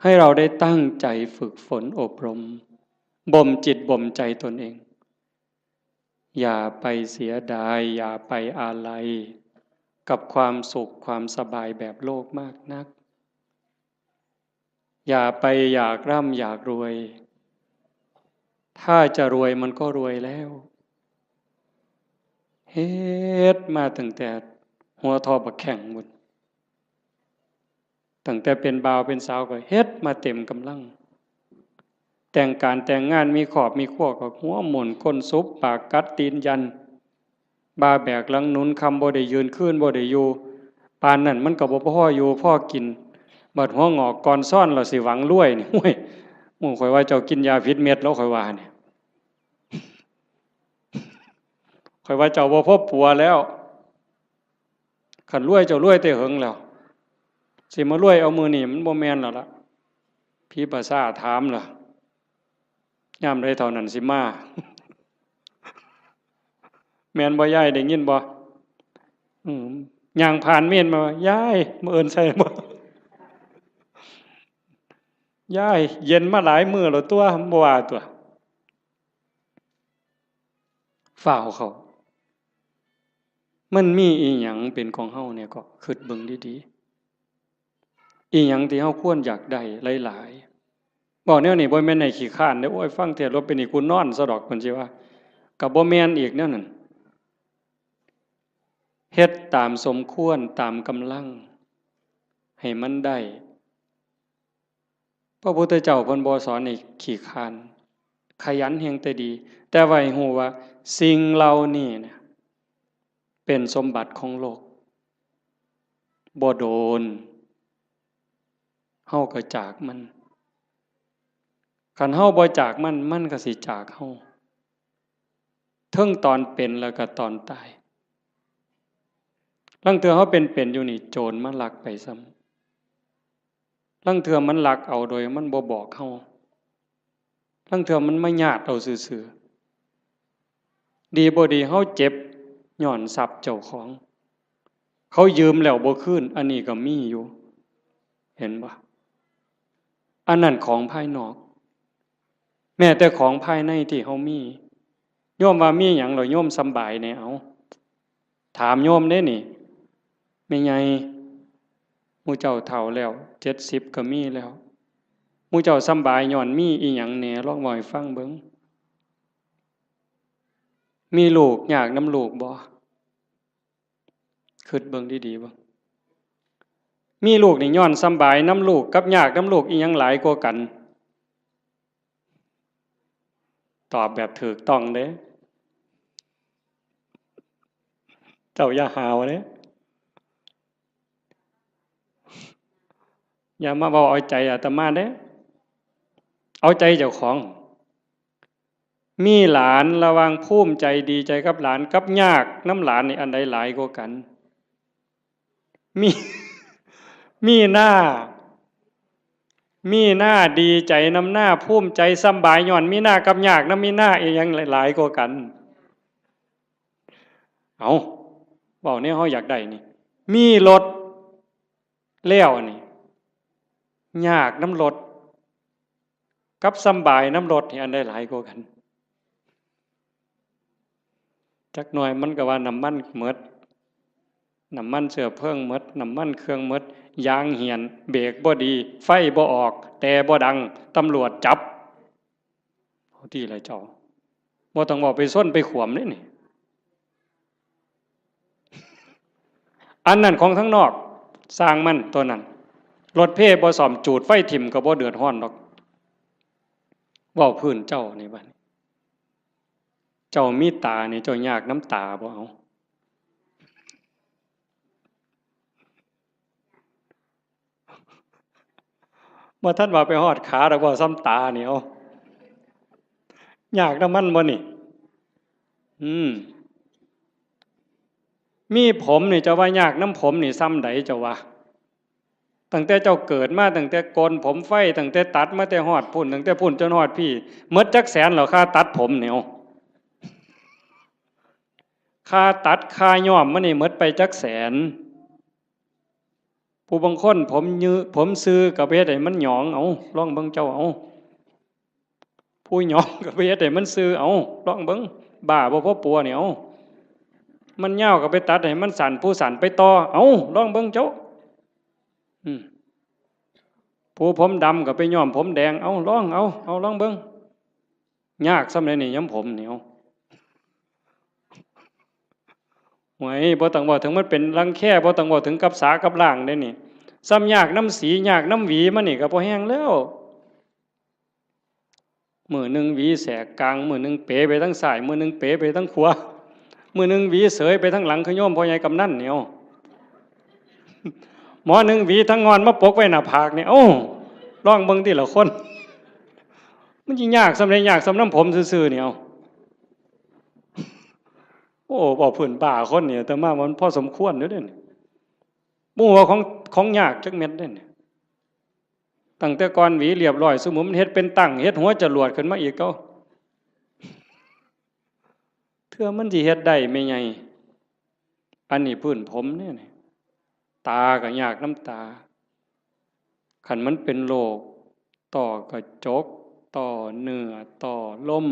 ให้เราได้ตั้งใจฝึกฝนอบรม บ่มจิตบ่มใจตนเอง อย่าไปเสียดาย อย่าไปอาลัย กับความสุขความสบายแบบโลกมากนัก อย่าไปอยากร่ำอยากรวย ถ้าจะรวยมันก็รวยแล้ว เฮ็ดมาตั้งแต่หัวทอบักแข้งพุ้น ตั้งแต่เป็นบ่าวเป็นสาวก็เฮ็ดมาเต็มกำลัง แต่งการแต่งงานมีครอบมีครัวก็หัวหมุนก้นสุบปากกัดตีนยัน บ่าแบกหลังหนุน ค่ำบ่ได้ยืน คืนบ่ได้อยู่ ปานนั้นมันก็บ่พออยู่พอกิน บัดหัวงอกก่อนซ้อน เราสิหวังรวยนี่ โอ้ย หมู่ข่อยว่าเจ้ากินยาผิดเม็ดแล้ว ข่อยว่าเนี่ย ข่อยว่าเจ้าบ่พอปัวแล้ว คันรวยเจ้ารวยแต่เหิงแล้ว สิมารวยเอามื้อนี้มันบ่แม่นแล้วล่ะ ผีประสาทถามล่ะ ยามใดเท่านั้นสิมา แม่นบ่ยาย ได้ยินบ่ อืม ย่างผ่านเมนมา ยาย มื้ออื่นใส่บ่ ยาย เย็นมาหลายมื้อแล้วตัว บ่ว่าตัว ฟ้าวเข้า มันมีอีหยังเป็นของเฮาเนี่ยก็คิดเบิ่งดีๆ อีหยังที่เฮาควรอยากได้หลายๆ เว้าแนวนี้บ่แม่นให้ขี้คร้านเด้อ โอ้ย ฟังเทศน์แล้วเป็นนี่กูนอนซะดอก เพิ่นสิว่า ก็บ่แม่นอีกแนวนั้น เฮ็ดตามสมควร ตามกำลัง ให้มันได้ พระพุทธเจ้าเพิ่นบ่สอนให้ขี้คร้าน ขยันแฮงแต่ดี แต่ว่าให้ฮู้ว่าสิ่งเหล่านี้เนี่ย เป็นสมบัติของโลก บ่โดน เฮาก็จากมัน คันเฮาบ่จากมัน มันก็สิจากเฮา เทิงตอนเป็นแล้วก็ตอนตาย ลางเทื่อเฮาเป็นๆ อยู่นี่ โจรมาลักไปซ้ำ ลางเทื่อมันลักเอาโดยมันบ่บอกเฮา ลางเทื่อมันมาญาติเอาซื่อๆ ดีบ่ดีเฮาเจ็บย้อนทรัพย์เจ้าของ เขายืมแล้วบ่คืน อันนี้ก็มีอยู่ เห็นบ่ อันนั้นของภายนอก แม้แต่ของภายในที่เฮามี โยมว่ามีหยังเหรอ โยมสำบายแหน่ เอา ถามโยมเด้นี่ แม่ใหญ่ หมู่เจ้าเฒ่าแล้ว เจ็ดสิบก็มีแล้ว หมู่เจ้าสำบายย้อนมีอีหยังแหน่ ลองเว้าให้ฟังเบิ่ง มีลูกยากนำลูกบ่ คิดเบิ่งดีๆ เบิ่ง มีลูกนี่ย้อนสำบายนำลูกกับยากนำลูกอีหยังหลายกว่ากัน ตอบแบบถูกต้องเด้ เจ้าอย่าหาวเด้ อย่ามาเว้าเอาใจอาตมาเด้ เอาใจเจ้าของ มีหลานระหว่างภูมิใจดีใจกับหลานกับยากนำหลานนี่อันใดหลายกว่ากัน มี มีหน้า มีหน้าดีใจนำหน้า ภูมิใจสำบายย้อนมีหน้ากับยากนำมีหน้าอีหยังหลายกว่ากัน เอา เว้าแนวเฮาอยากได้นี่ มีรถแล้วนี่ ยากนำรถ กับสำบายนำรถนี่อันใดหลายกว่ากัน จักหน่อยมันก็ว่าน้ำมันหมด น้ำมันเชื้อเพลิงหมด น้ำมันเครื่องหมด ยางเหี่ยน เบรกบ่ดี ไฟบ่ออก แต่บ่ดัง ตำรวจจับ เอาติล่ะเจ้า บ่ต้องเว้าไปซนไปขวมเด้นี่ อันนั้นของทางนอก ซ่างมันตัวนั้น รถเพบ่ซ่อม จูดไฟถิ่มก็บ่เดือดร้อนดอก เว้าพื้นเจ้านี่บัดนี้ เจ้ามีตานี่ เจ้ายากนำตาบ่ เอา บ่ทันว่าไปฮอดขาดอก เว้าซ่ำตานี่ เอา ยากนำมันบ่นี่ อืม มีผมนี่ เจ้าว่ายากนำผมนี่ซ่ำใดเจ้าว่า ตั้งแต่เจ้าเกิดมา ตั้งแต่โกนผมไฟ ตั้งแต่ตัดมาแต่ฮอดพุ้น ตั้งแต่พุ้นจนฮอดพี้ หมดจักแสนแล้ว ค่าตัดผมนี่ เอา ค่าตัด ค่าย้อมมันนี่หมดไปจักแสน ผู้บางคนผมยื้อ ผมซื่อก็ไปเฮ็ดให้มันหยอง เอา ลองเบิ่งเจ้า เอา ผู้หยองก็ไปเฮ็ดให้มันซื่อ เอา ลองเบิ่ง บ้าบ่พอปัวนี่ เอา มันยาวก็ไปตัดให้มันสั้น ผู้สั้นไปต่อ เอา ลองเบิ่งเจ้า อืม ผู้ผมดำก็ไปย้อมผมแดง เอา ลอง เอา เอา ลองเบิ่ง ยากซ่ำใดนี่ ย้อมผมนี่ เอา โอ้ย บ่ต้องเว้าถึงมันเป็นรังแค บ่ต้องเว้าถึงกับสากับล้างเด้นี่ ซ่ำยากนำสี ยากนำหวีมันนี่ก็พอแฮงแล้ว มื้อหนึ่งหวีแสกกลาง มื้อหนึ่งเป๋ไปทางซ้าย มื้อหนึ่งเป๋ไปทางขวา มื้อหนึ่งหวีเสยไปทางหลัง คือโยมพ่อใหญ่กำนันนี่ เอา หมอหนึ่งหวีทางงอนมาปกไว้หน้าผากนี่ เอ้า ลองเบิ่งติล่ะคน มันสิยากซ่ำใด ยากซ่ำนำผมซื่อๆ นี่ เอา โอ้ เว้าพื้นบ้าคนนี่ อาตมาว่ามันพอสมควรอยู่เด้นี่ บ่ฮู้ว่าของ ของยากจักเม็ดเด้นี่ ตั้งแต่ก่อนหวีเรียบร้อย ซุมื้อมันเฮ็ดเป็นตั้ง เฮ็ดหัวจรวดขึ้นมาอีก เอ้า เทื่อมันสิเฮ็ดได้แม่ใหญ่ อันนี้พื้นผมเด้นี่ ตาก็ยากนำตา คันมันเป็นโรคต้อกระจก ต้อเนื้อ ต้อลม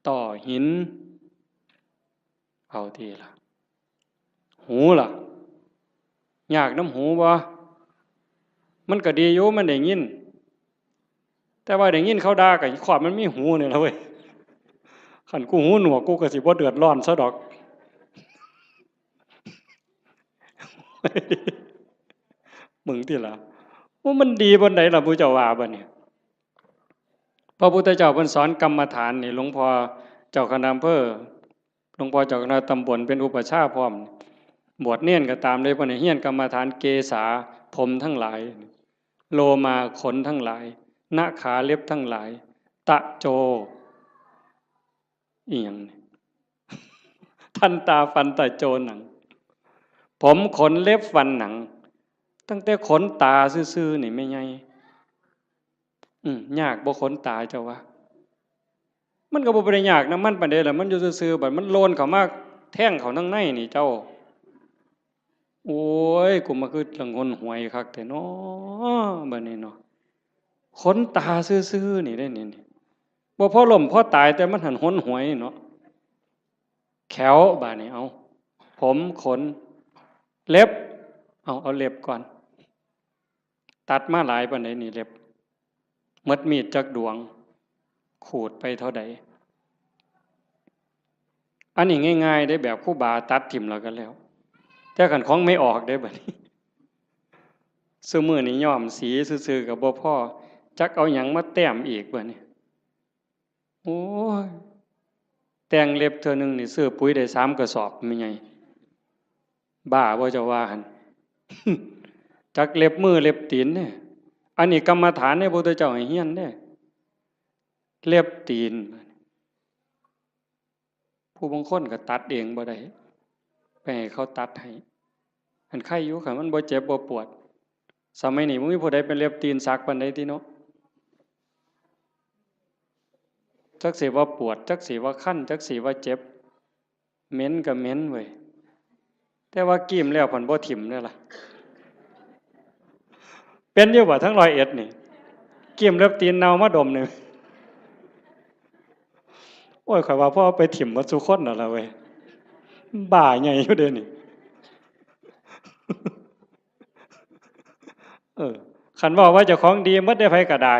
ต้อหิน เอาติล่ะ หูล่ะ ยากนำหูบ่ มันก็ดีอยู่ มันได้ยิน แต่ว่าได้ยินเขาด่าก็ครอบมันมีหูนี่ล่ะเว้ย คันกูหูหนวกกูก็สิบ่เดือดร้อนซะดอก มึงติล่ะ ว่ามันดีปานใดล่ะ ผู้เจ้าว่าบัดนี้ พระพุทธเจ้าเพิ่นสอนกรรมฐานนี่ หลวงพ่อเจ้าคณะอำเภอ หลวงพ่อเจ้าคณะตำบลเป็นอุปัชฌาย์พร้อม บวชเณรก็ตามเลย เพิ่นให้เฮียนกรรมฐาน เกสา ผมทั้งหลาย โลมา ขนทั้งหลาย นะขา เล็บทั้งหลาย ตะโจ อีหยังนี่ ทันตา ฟัน ตะโจ หนัง ผม ขน เล็บ ฟัน หนัง ตั้งแต่ขนตาซื่อๆนี่แม่ใหญ่ อืม ยากบ่ขนตาเจ้าว่า มันก็บ่ได้ยากนำมันปานใดล่ะ มันอยู่ซื่อๆ บัดมันโลนเข้ามาแทงเข้าทางในนี่เจ้า โอ้ย กูมาคือหลังหนหวยคักแท้น้อ บัดนี้เนาะ ขนตาซื่อๆ นี่เด้นี่ นี่ บ่พอล้มพอตาย แต่มันหั้นหนหวยเนาะ แข้ว บาดนี้ เอา ผม ขน เล็บ เอา เอาเล็บก่อน ตัดมาหลายปานใดนี่เล็บ หมดมีดจักดวง ขูดไปเท่าใด อันนี้ง่ายๆเด้ แบบครูบาตัดถิ่มแล้วก็แล้ว แต่คันของไม่ออกเด้บัดนี้ ซุมื้อนี้ย้อมสีซื่อๆก็บ่พอ จักเอาหยังมาแต้มอีกบัดนี้ โอ้ย แต่งเล็บเทื่อหนึ่งนี่ซื้อปุ๋ยได้สามกระสอบแม่ใหญ่ บ้าบ่เจ้าว่าหั่น จักเล็บมือเล็บตีนเด้ อันนี้กรรมฐานเด้ พระพุทธเจ้าให้เฮียนเด้ เล็บตีน ผู้บางคนก็ตัดเองบ่ได้ ไปให้เขาตัดให้ อันไคอยู่ คันมันบ่เจ็บบ่ปวด สมัยนี้บ่มีผู้ใดเป็นเล็บตีนสักปานใดติเนาะ จักสิว่าปวด จักสิว่าคัน จักสิว่าเจ็บ เหม็นก็เหม็นเว้ย แต่ว่ากีมแล้วพันบ่ถิ่มเด้อล่ะ เป็นอยู่บ่ทั้งร้อยเอ็ดนี่ กีมเล็บตีนเน่ามาดมนี่ โอ้ย ข้อยว่าพอเอาไปถิ่มหมดซุคนนั่นล่ะเว้ย บ้าใหญ่อยู่เด้นี่ เออ คันเว้าว่าเจ้าของดีหมดได้ ไผก็ได้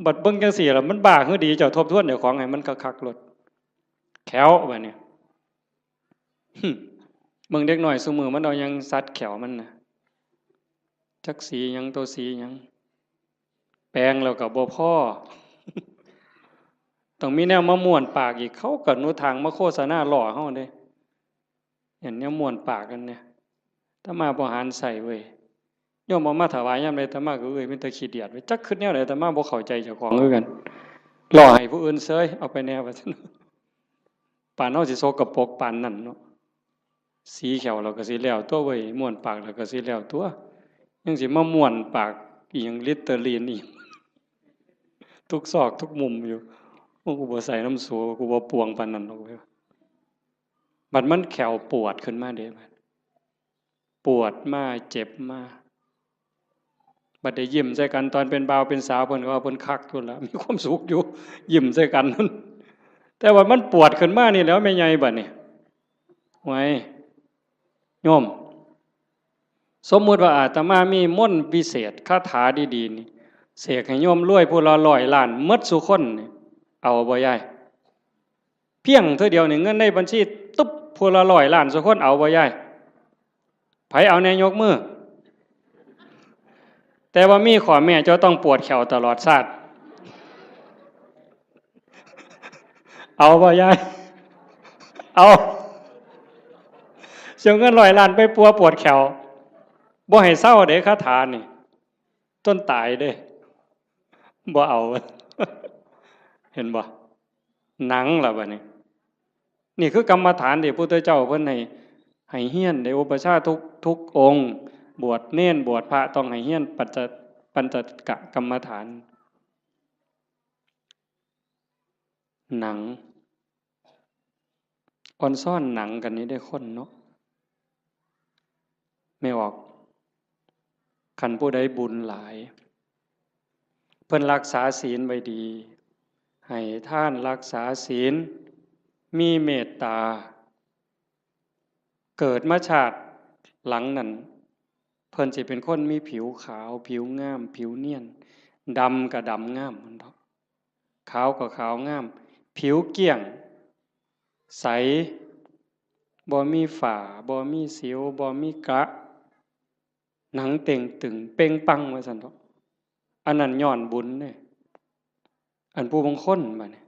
บัดเบิ่งจังซี่ล่ะ มันบ้าคือดี เจ้าทบทวนเจ้าของให้มันคักๆโลด แข้วบัดนี้ หึ เบิ่งเด็กน้อยซุมื้อมันเอาหยังสัดแข้วมันน่ะ จักสีหยัง ตัวสีหยัง แปรงแล้วก็บ่พอ ต้องมีแนวมาม้วนปากอีก เขาก็หนุทางมาโฆษณาล้อเฮาเด้ เห็นแนวม้วนปากกันเนี่ย อาตมาบ่หันใส่เว้ย โยมเอามาถวายยามใด อาตมาก็เอ้ย มีแต่ขี้เดียดเว้ย จักคิดแนวใด อาตมาบ่เข้าใจเจ้าของคือกัน ล้อให้ผู้อื่นเซย เอาไปแน่ว่าซั่น ปานเฮาสิสกปรกปานนั้นเนาะ สีแข้วเราก็สิแล้วตัวเว้ย ม้วนปากเราก็สิแล้วตัว ยังสิมาม้วนปากอีหยัง ลิตเตอรีนอีหยัง ทุกซอกทุกมุมอยู่ โอ้ กูบ่ใส่น้ำสู กูบ่ปวงปานนั้นดอกเว้ย บัดมันแข้วปวดขึ้นมาเด้ บัดปวดมา เจ็บมา บัดได้ยิ้มใส่กันตอนเป็นบ่าวเป็นสาว เพิ่นก็ว่าเพิ่นคักอยู่ล่ะ มีความสุขอยู่ ยิ้มใส่กัน แต่ว่ามันปวดขึ้นมานี่แหล้วแม่ใหญ่บัดนี้ ไว้ โยม สมมุติว่าอาตมามีมนต์วิเศษ คาถาดีๆนี่ เสกให้โยมรวยผู้ละร้อยล้านหมดซุคนนี่ เอาบ่ยาย เพียงเทื่อเดียวนี่ เงินในบัญชีตุ๊บ ผู้ละร้อยล้านซุคน เอาบ่ยาย ไผเอาแน่ยกมือ แต่ว่ามีข้อแม้ เจ้าต้องปวดแข้วตลอดชาติ เอาบ่ยาย เอา เสียเงินร้อยล้านไปปัวปวดแข้ว บ่ให้เซาเด้ คาถานี่ จนตายเด้ บ่เอา เห็นบ่ หนังล่ะบัดนี้ นี่คือกรรมฐานที่พระพุทธเจ้าเพิ่นให้ ให้เฮียน ได้อุปัชฌาย์ทุก ทุกองค์ บวชเณร บวชพระ ต้องให้เฮียนปัญจ ปัญจกกรรมฐาน หนัง อ่อนซ้อนหนังกันนี่ได้คนเนาะ แม่ออก คันผู้ใดบุญหลาย เพิ่นรักษาศีลไว้ดี ให้ทาน รักษาศีล มีเมตตา เกิดมาชาติหลังนั้น เพิ่นสิเป็นคนมีผิวขาว ผิวงาม ผิวเนียน ดำก็ดำงาม มันดอก ขาวก็ขาวงาม ผิวเกลี้ยง ใส บ่มีฝ้า บ่มีสิว บ่มีกระ หนังเต่งตึง เป่งปัง ว่าซั่นดอก อันนั้นย้อนบุญเด้ อันผู้บางคนบัดนี้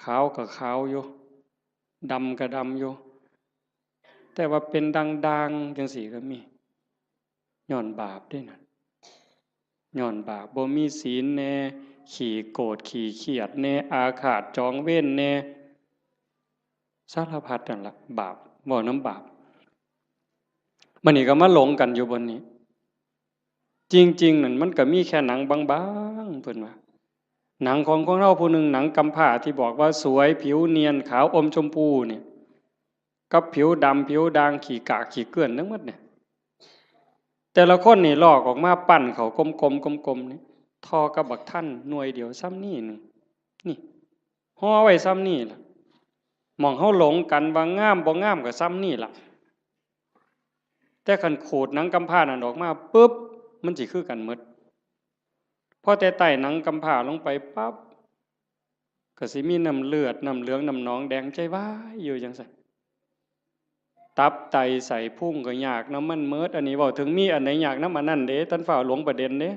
ขาวก็ขาวอยู่ ดำก็ดำอยู่ แต่ว่าเป็นด่างๆจังซี่ก็มี ย้อนบาปเด้นั่น ย้อนบาป บ่มีศีลแน่ ขี้โกรธ ขี้เครียดแน่ อาฆาตจองเวรแน่ สารพัดนั่นล่ะ บาป เว้านำบาป บัดนี้ก็มาหลงกันอยู่บนนี้ จริงๆ นั่นมันก็มีแค่หนังบางๆ เพิ่นว่า หนังของคนเฮาผู้หนึ่ง หนังกำพร้าที่บอกว่าสวย ผิวเนียน ขาวอมชมพูเนี่ย กับผิวดำ ผิวด่าง ขี้กากขี้เกลื่อนทั้งหมดเนี่ย แต่ละคนนี่ลอกออกมาปั้นเข้ากลมๆ กลมๆ นี่ ท่อกับบักทันหน่วยเดียวส่ำนี้หนึ่ง นี่ ห่อไว้ส่ำนี้ล่ะ หม่องเฮาหลงกันว่างามบ่งามก็ส่ำนี้ล่ะ แต่คันขูดหนังกำพร้านั่นออกมาปุ๊บ มันสิคือกันหมด พอแต่ไต่หนังกำพร้าลงไปปั๊บ ก็สิมีน้ำเลือด น้ำเหลือง น้ำหนองแดง ใจวายอยู่จั่งซั้น ตับไตไส้พุงก็ยากนำมันหมด อันนี้เว้าถึงมีอันใดยากนำอันนั้นเด้ ท่านฟ้าวหลงประเด็นเด้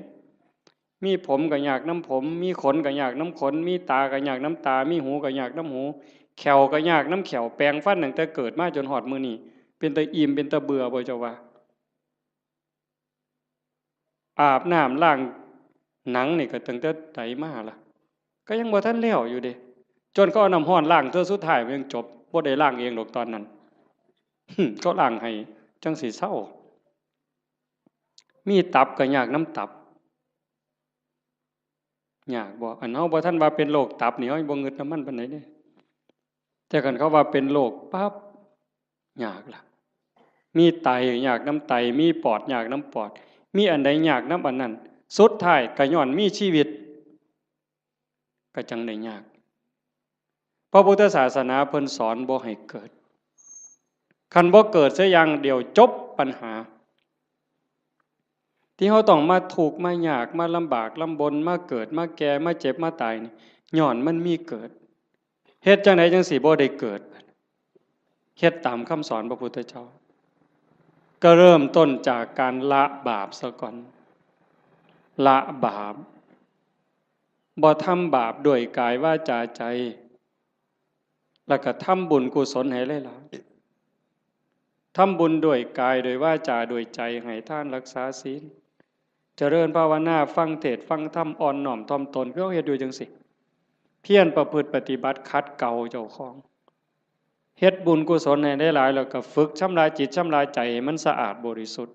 มีผมก็ยากนำผม มีขนก็ยากนำขน มีตาก็ยากนำตา มีหูก็ยากนำหู แข้วก็ยากนำแข้ว แปรงฟันตั้งแต่เกิดมาจนฮอดมื้อนี้ เป็นตาอิ่ม เป็นตาเบื่อบ่เจ้าว่า อาบน้ำล้างหนังนี่ก็ตั้งแต่ใดมาล่ะ ก็ยังบ่ทันแล้วอยู่เด้ จนเขาเอาน้ำร้อนล้างเทื่อสุดท้ายมันยังจบ บ่ได้ล้างเองดอกตอนนั้น เขาล้างให้จั่งสิเซา มีตับก็ยากนำตับ ยากบ่ อันเฮาบ่ทันว่าเป็นโรคตับนี่ เฮายังบ่งึดนำมันปานใดเด้ แต่คันเขาว่าเป็นโรคปั๊บ ยากล่ะ มีไตยากนำไต มีปอดยากนำปอด มีอันใดยากนำอันนั้น สุดท้ายก็ย้อนมีชีวิต ก็จั่งได้ยาก พระพุทธศาสนาเพิ่นสอนบ่ให้เกิด คันบ่เกิดเสียอย่างเดียวจบปัญหา ที่เฮาต้องมาทุกข์มายาก มาลำบากลำบน มาเกิด มาแก่ มาเจ็บ มาตายนี่ ย้อนมันมีเกิด เฮ็ดจั่งใดจั่งสิบ่ได้เกิด เฮ็ดตามคำสอนพระพุทธเจ้า ก็เริ่มต้นจากการละบาปซะก่อน ละบาป บ่ทำบาปด้วยกายวาจาใจ แล้วก็ทำบุญกุศลให้หลายๆ ทำบุญด้วยกาย ด้วยวาจา ด้วยใจ ให้ทาน รักษาศีล เจริญภาวนา ฟังเทศน์ ฟังธรรม อ่อนน้อมถ่อมตน คือเฮาเฮ็ดอยู่จั่งซี้ เพียรประพฤติปฏิบัติ ขัดเกลาเจ้าของ เฮ็ดบุญกุศลให้หลายๆ แล้วก็ฝึกชำระจิตชำระใจให้มันสะอาดบริสุทธิ์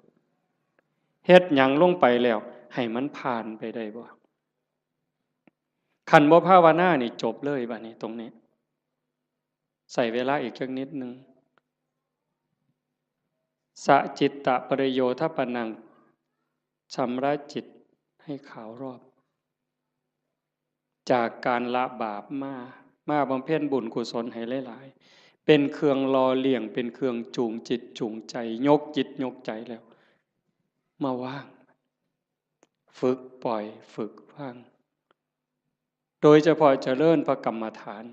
เฮ็ดหยังลงไปแล้ว ให้มันผ่านไปได้บ่ คันบ่ภาวนานี่จบเลยบัดนี้ตรงนี้ ใช้เวลาอีกจักนิดหนึ่ง สะจิตตะปริโยทปนัง ชำระจิตให้ขาวรอบ จากการละบาปมา มาบำเพ็ญบุญกุศลให้หลายๆ เป็นเครื่องหล่อเลี้ยง เป็นเครื่องจูงจิตจูงใจ ยกจิตยกใจแล้ว มาวาง ฝึกปล่อย ฝึกวาง โดยเฉพาะเจริญพระกรรมฐาน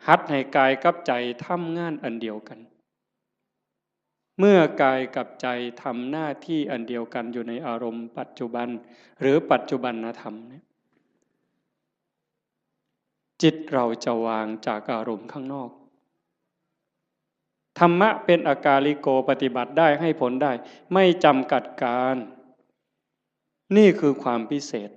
หัดให้กายกับใจทำงานอันเดียวกัน เมื่อกายกับใจทำหน้าที่อันเดียวกันอยู่ในอารมณ์ปัจจุบัน หรือปัจจุบันธรรมเนี่ย จิตเราจะวางจากอารมณ์ข้างนอก ธรรมะเป็นอากาลิโก ปฏิบัติได้ ให้ผลได้ ไม่จำกัดการ นี่คือความพิเศษ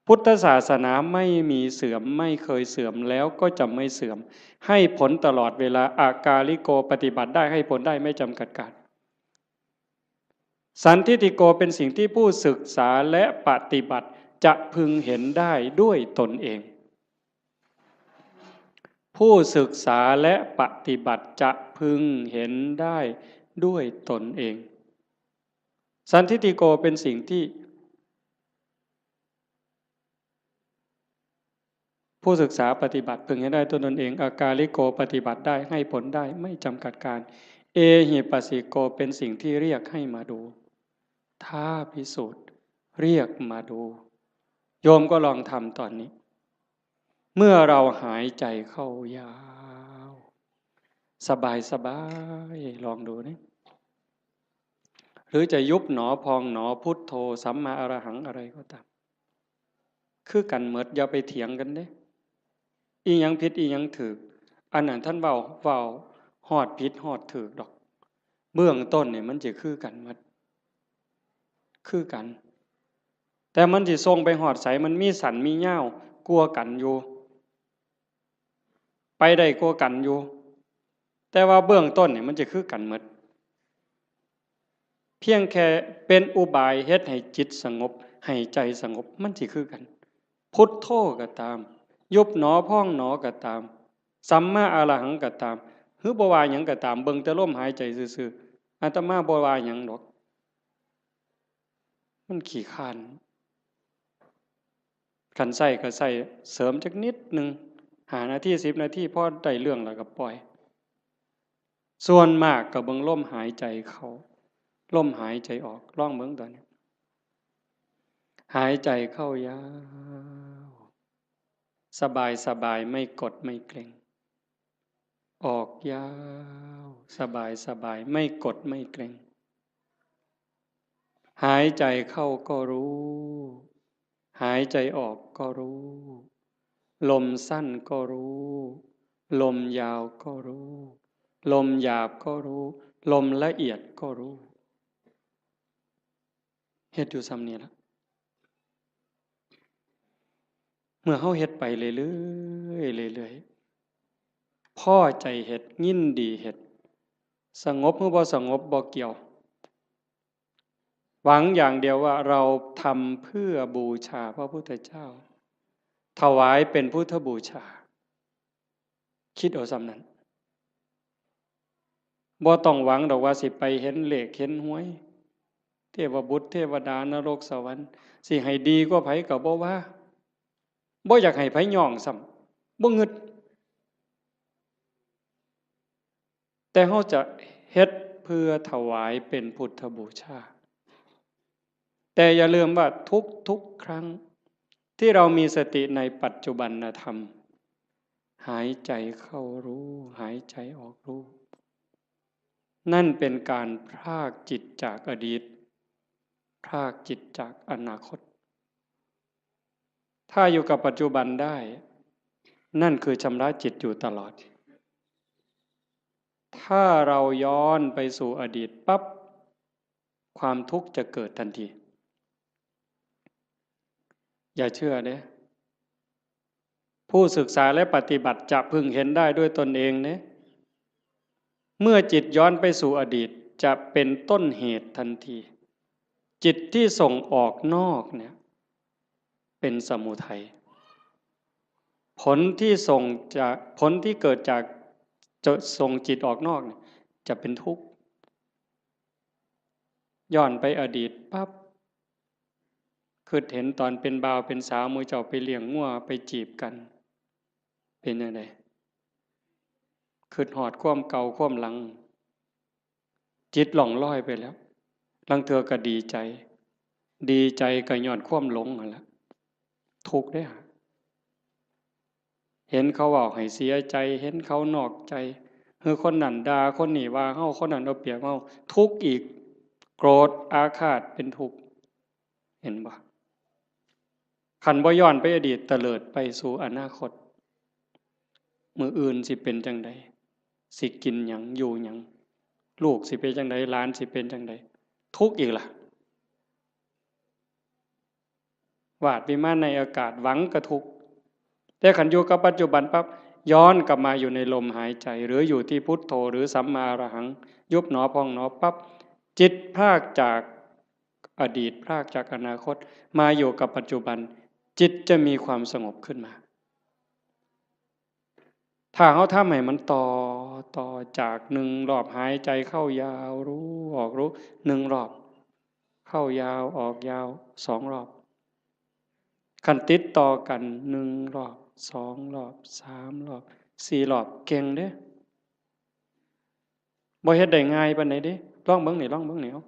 พุทธศาสนาไม่มีเสื่อม ไม่เคยเสื่อม แล้วก็จะไม่เสื่อม ให้ผลตลอดเวลา อากาลิโก ปฏิบัติได้ ให้ผลได้ ไม่จำกัดการ สันทิฏฐิโก เป็นสิ่งที่ผู้ศึกษาและปฏิบัติจะพึงเห็นได้ด้วยตนเอง ผู้ศึกษาและปฏิบัติจะพึงเห็นได้ด้วยตนเอง สันทิฏฐิโก เป็นสิ่งที่ ผู้ศึกษาปฏิบัติพึงเห็นได้ด้วยตนเอง อากาลิโก ปฏิบัติได้ ให้ผลได้ ไม่จำกัดการ เอหิปัสสิโก เป็นสิ่งที่เรียกให้มาดู ท้าพิสูจน์ เรียกมาดู โยมก็ลองทำตอนนี้ เมื่อเราหายใจเข้ายาว สบายสบาย ลองดูนี่ หรือจะยุบหนอพองหนอ พุทโธ สัมมาอรหัง อะไรก็ตาม คือกันหมด อย่าไปเถียงกันเด้ อีหยังผิดอีหยังถูก อันนั้นท่านเว้า เว้าฮอดผิดฮอดถูกดอก เบื้องต้นนี่มันจะคือกันหมด คือกัน แต่มันสิส่งไปฮอดไส มันมีสั้นมียาวกว่ากันอยู่ ไปได้กว่ากันอยู่ แต่ว่าเบื้องต้นนี่มันจะคือกันหมด พียงแค่เป็นอุบายเฮ็ดให้จิตสงบ ให้ใจสงบ มันสิคือกัน พุทโธก็ตาม ยุบหนอพองหนอก็ตาม สัมมาอรหังก็ตาม หรือบ่ว่าหยังก็ตาม เบิ่งแต่ลมหายใจซื่อๆ อาตมาบ่ว่าหยังดอก มันขี้คร้าน คันใช้ก็ใช้เสริมจักนิดหนึ่ง ห้านาที สิบนาที พอได้เรื่องแล้วก็ปล่อย ส่วนมากก็เบิ่งลมหายใจเข้า ลมหายใจออก ลองเบิ่งตอนนี้ หายใจเข้ายาว สบายสบาย ไม่กดไม่เกร็ง ออกยาว สบายสบาย ไม่กดไม่เกร็ง หายใจเข้าก็รู้ หายใจออกก็รู้ ลมสั้นก็รู้ ลมยาวก็รู้ ลมหยาบก็รู้ ลมละเอียดก็รู้ เฮ็ดอยู่ส่ำนี้ล่ะ เมื่อเฮาเฮ็ดไปเรื่อยๆ เรื่อยๆ พอใจเฮ็ด ยินดีเฮ็ด สงบหรือบ่สงบบ่เกี่ยว หวังอย่างเดียวว่าเราทำเพื่อบูชาพระพุทธเจ้า ถวายเป็นพุทธบูชา คิดเอาส่ำนั้น บ่ต้องหวังดอกว่าสิไปเห็นเลขเห็นหวย เทวบุตรเทวดานรกสวรรค์ สิให้ดีกว่าไผก็บ่ว่า บ่อยากให้ไผย่องซ้ำ บ่งึด แต่เฮาจะเฮ็ดเพื่อถวายเป็นพุทธบูชา แต่อย่าลืมว่าทุกๆ ครั้งที่เรามีสติในปัจจุบันธรรม หายใจเข้ารู้ หายใจออกรู้ นั่นเป็นการพรากจิตจากอดีต พรากจิตจากอนาคต ถ้าอยู่กับปัจจุบันได้ นั่นคือชำระจิตอยู่ตลอด ถ้าเราย้อนไปสู่อดีตปั๊บ ความทุกข์จะเกิดทันที อย่าเชื่อเด้ ผู้ศึกษาและปฏิบัติจะพึงเห็นได้ด้วยตนเองเด้ เมื่อจิตย้อนไปสู่อดีต จะเป็นต้นเหตุทันที จิตที่ส่งออกนอกเนี่ย เป็นสมุทัย ผลที่ส่งจาก ผลที่เกิดจากจะส่งจิตออกนอกเนี่ย จะเป็นทุกข์ ย้อนไปอดีตปั๊บ คิดเห็นตอนเป็นบ่าวเป็นสาว หมู่เจ้าไปเลี้ยงงัวไปจีบกัน เป็นจั่งใด คิดฮอดความเก่าความหลัง จิตล่องลอยไปแล้ว ลางเทื่อก็ดีใจ ดีใจก็ย้อนความหลงนั่นแหละ ทุกข์เด้อ เห็นเขาเว้าให้เสียใจ เห็นเขานอกใจ หรือคนนั้นด่า คนนี้ว่าเฮา คนนั้นเอาเปรียบเฮา ทุกข์อีก โกรธอาฆาตเป็นทุกข์ เห็นบ่ คันบ่ย้อนไปอดีต เตลิดไปสู่อนาคต มื้ออื่นสิเป็นจั่งใด สิกินหยัง อยู่หยัง ลูกสิเป็นจั่งใด หลานสิเป็นจั่งใด ทุกข์อีกล่ะ วาดวิมานในอากาศ หวังก็ทุกข์ แต่คันอยู่กับปัจจุบันปั๊บ ย้อนกลับมาอยู่ในลมหายใจ หรืออยู่ที่พุทโธ หรือสัมมาอรหัง ยุบหนอพองหนอปั๊บ จิตพรากจากอดีต พรากจากอนาคต มาอยู่กับปัจจุบัน จิตจะมีความสงบขึ้นมา ถ้าเฮาทำให้มันต่อ ต่อจากหนึ่งรอบหายใจเข้ายาวรู้ ออกรู้ หนึ่งรอบ เข้ายาว ออกยาว สองรอบ คันติดต่อกัน หนึ่งรอบ สองรอบ สามรอบ สี่รอบ เก่งเด้ บ่เฮ็ดได้ง่ายปานใดเด้ ลองเบิ่งนี่ ลองเบิ่งนี่ เอา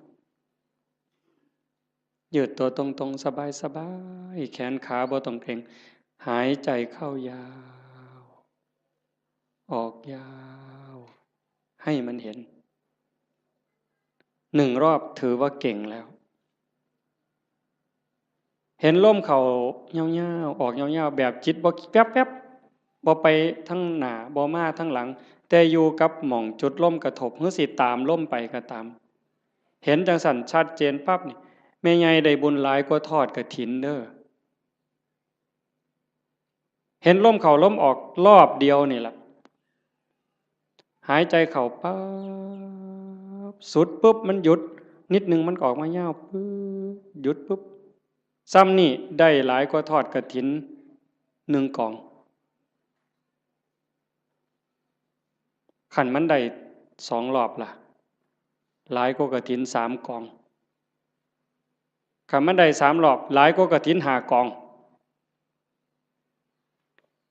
ยืดตัวตรงๆ สบายๆ แขนขาบ่ต้องเกร็ง หายใจเข้ายาว ออกยาว ให้มันเห็น หนึ่งรอบถือว่าเก่งแล้ว เห็นลมเข้ายาวๆ ออกยาวๆ แบบจิตบ่แวบๆ บ่ไปทางหน้า บ่มาทางหลัง แต่อยู่กับหม่องจุดลมกระทบ หรือสิตามลมไปก็ตาม เห็นจั่งซั้นชัดเจนปั๊บนี่ แม่ใหญ่ได้บุญหลายกว่าทอดกฐินเด้อ เห็นลมเข้าลมออกรอบเดียวนี่ล่ะ หายใจเข้าปั๊บ สุดปุ๊บมันหยุด นิดหนึ่งมันก็ออกมายาวปึ๊บ หยุดปึ๊บ ซ้ำนี่ได้หลายกว่าทอดกฐินหนึ่งกอง คันมันได้สองรอบล่ะ หลายกว่ากฐินสามกอง คันมันได้สามรอบ หลายกว่ากฐินห้ากอง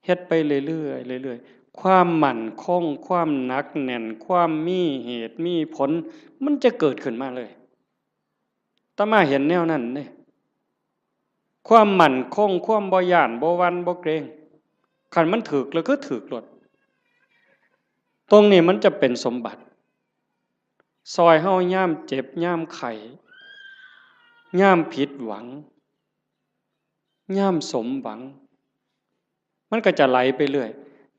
เฮ็ดไปเรื่อยๆ เรื่อยๆ ความมั่นคง ความหนักแน่น ความมีเหตุมีผล มันจะเกิดขึ้นมาเลย อาตมาเห็นแนวนั้นเด้ ความมั่นคง ความบ่ย้าน บ่หวั่น บ่เกรง คันมันถืกแล้วคือถืกโลด ตรงนี้มันจะเป็นสมบัติ ซอยเฮายามเจ็บ ยามไข้ ยามผิดหวัง ยามสมหวัง มันก็จะไหลไปเรื่อย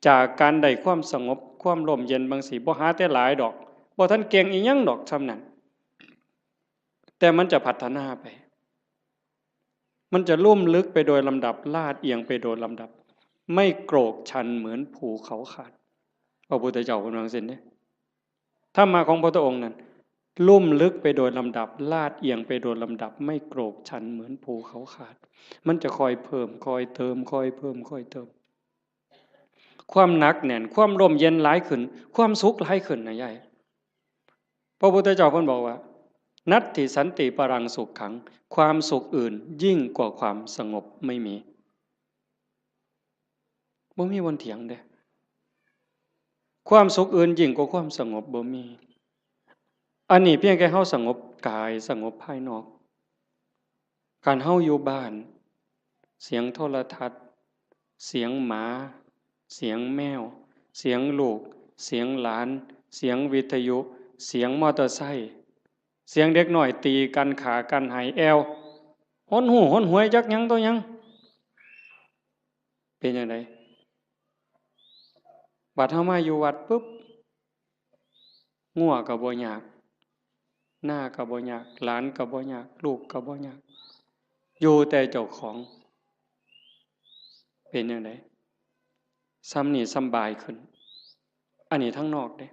จากการได้ความสงบ ความร่มเย็นบางสิ บ่หาแต่หลายดอก บ่ทันเก่งอีหยังดอกส่ำนั้น แต่มันจะพัฒนาไป มันจะลุ่มลึกไปโดยลำดับ ลาดเอียงไปโดยลำดับ ไม่โกรกชันเหมือนภูเขาขาด พระพุทธเจ้าเพิ่นว่าจั่งซี้เด้ ธรรมะของพระพุทธองค์นั้น ลุ่มลึกไปโดยลำดับ ลาดเอียงไปโดยลำดับ ไม่โกรกชันเหมือนภูเขาขาด มันจะค่อยเพิ่ม ค่อยเติม ค่อยเพิ่ม ค่อยเติม ความหนักแน่น ความร่มเย็นหลายขึ้น ความสุขหลายขึ้นนะยาย พระพุทธเจ้าเพิ่นบอกว่า นัตถิสันติปรังสุขขัง ความสุขอื่นยิ่งกว่าความสงบไม่มี บ่มีบ่อนเถียงเด้ ความสุขอื่นยิ่งกว่าความสงบบ่มี อันนี้เพียงแค่เฮาสงบกาย สงบภายนอก คันเฮาอยู่บ้าน เสียงโทรทัศน์ เสียงหมา เสียงแมว เสียงลูก เสียงหลาน เสียงวิทยุ เสียงมอเตอร์ไซค์ เสียงเด็กน้อยตีกัน ฆ่ากัน ไห้แอ่ว หนหู้หนหวยจักหยังต่อหยัง เป็นจั่งใด บัดเฮามาอยู่วัดปุ๊บ งัวก็บ่ยาก นาก็บ่ยาก หลานก็บ่ยาก ลูกก็บ่ยาก อยู่แต่เจ้าของ เป็นจั่งใด ส่ำนี้สำบายขึ้น อันนี้ทางนอกเด้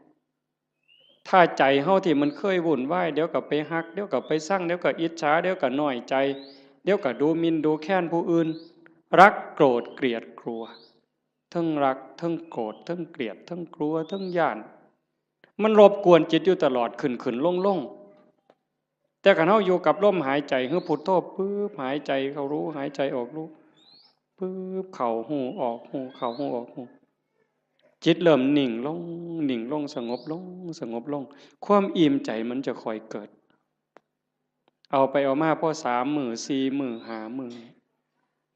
ถ้าใจเฮาที่มันเคยวุ่นวาย เดี๋ยวก็ไปฮัก เดี๋ยวก็ไปซัง เดี๋ยวก็อิจฉา เดี๋ยวก็น้อยใจ เดี๋ยวก็ดูหมิ่นดูแคลนผู้อื่น รักโกรธเกลียดกลัว เทิงรัก เทิงโกรธ เทิงเกลียด เทิงกลัว เทิงย้าน มันรบกวนจิตอยู่ตลอด ขึ้นๆ ลงๆ แต่คันเฮาอยู่กับลมหายใจ คือพุทโธปึ๊บ หายใจเข้ารู้ หายใจออกรู้ ปึ๊บ เข้าฮู้ ออกฮู้ เข้าฮู้ ออกฮู้ จิตเริ่มนิ่งลง นิ่งลง สงบลง สงบลง ความอิ่มใจมันจะค่อยเกิด เอาไปเอามาพอสามมื้อ สี่มื้อ ห้ามื้อ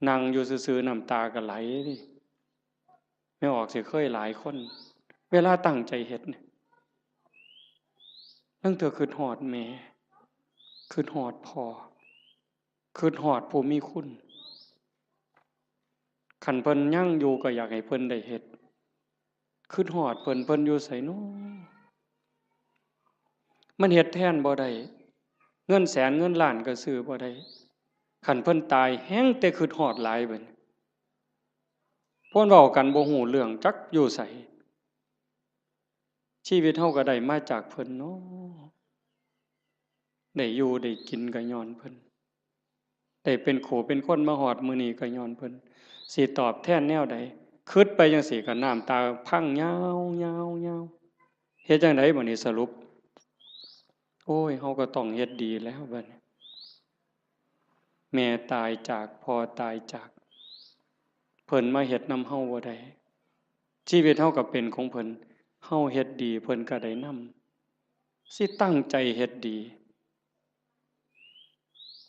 นั่งอยู่ซื่อๆ น้ำตาก็ไหลเด้ แม่ออกสิเคยหลายคน เวลาตั้งใจเฮ็ดเนี่ย ลางเทื่อคิดฮอดแม่ คิดฮอดพ่อ คิดฮอดผู้มีคุณ คันเพิ่นยังอยู่ก็อยากให้เพิ่นได้เฮ็ด คิดฮอดเพิ่น เพิ่นอยู่ไสน้อ มันเฮ็ดแทนบ่ได้ เงินแสนเงินล้านก็ซื้อบ่ได้ คันเพิ่นตายแฮ่งแต่คิดฮอดหลายบัดนี้ เพิ่นเว้ากันบ่ฮู้เรื่อง จักอยู่ไส ชีวิตเฮาก็ได้มาจากเพิ่นเนาะ ได้อยู่ได้กินก็ญ้อนเพิ่น ได้เป็นคู่เป็นคนมาฮอดมื้อนี้ก็ญ้อนเพิ่น สิตอบแทนแนวใด คิดไปจั่งซี้ก็น้ำตาพังยาวๆๆ เฮ็ดจั่งใดบัดนี้สรุป โอ้ย เฮาก็ต้องเฮ็ดดีแล้วบัดนี้ แม่ตายจาก พ่อตายจาก เพิ่นมาเฮ็ดนำเฮาบ่ได้ ชีวิตเฮาก็เป็นของเพิ่น เฮาเฮ็ดดี เพิ่นก็ได้นำ สิตั้งใจเฮ็ดดี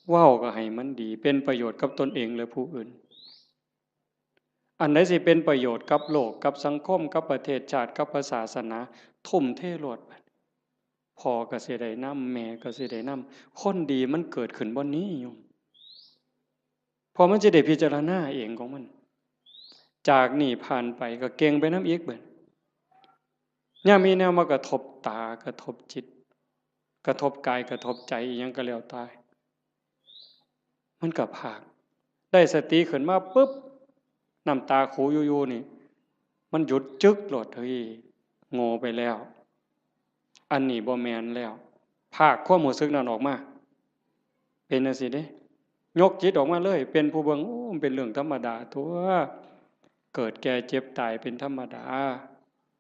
เว้าก็ให้มันดี เป็นประโยชน์กับตนเองและผู้อื่น อันใดสิเป็นประโยชน์กับโลก กับสังคม กับประเทศชาติ กับพระศาสนา ทุ่มเทโลด พ่อก็สิได้นำ แม่ก็สิได้นำ คนดีมันเกิดขึ้นบ่อนนี้โยม เพราะมันสิได้พิจารณาเองของมัน จากนี้ผ่านไปก็เก่งไปนำอีกบัด ยามมีแนวมากระทบตา กระทบจิต กระทบกาย กระทบใจ อิหยังก็แล้วแต่ มันก็พาก ได้สติขึ้นมาปุ๊บ น้ำตาคูอยู่ๆ นี่ มันหยุดจึ๊กโลด เฮ้ย โง่ไปแล้ว อันนี้บ่แม่นแล้ว พากความรู้สึกนั้นออกมา เป็นจั่งซี้เด้ ยกจิตออกมาเลย เป็นผู้เบิ่ง โอ้ มันเป็นเรื่องธรรมดาตั๊ว เกิดแก่เจ็บตายเป็นธรรมดา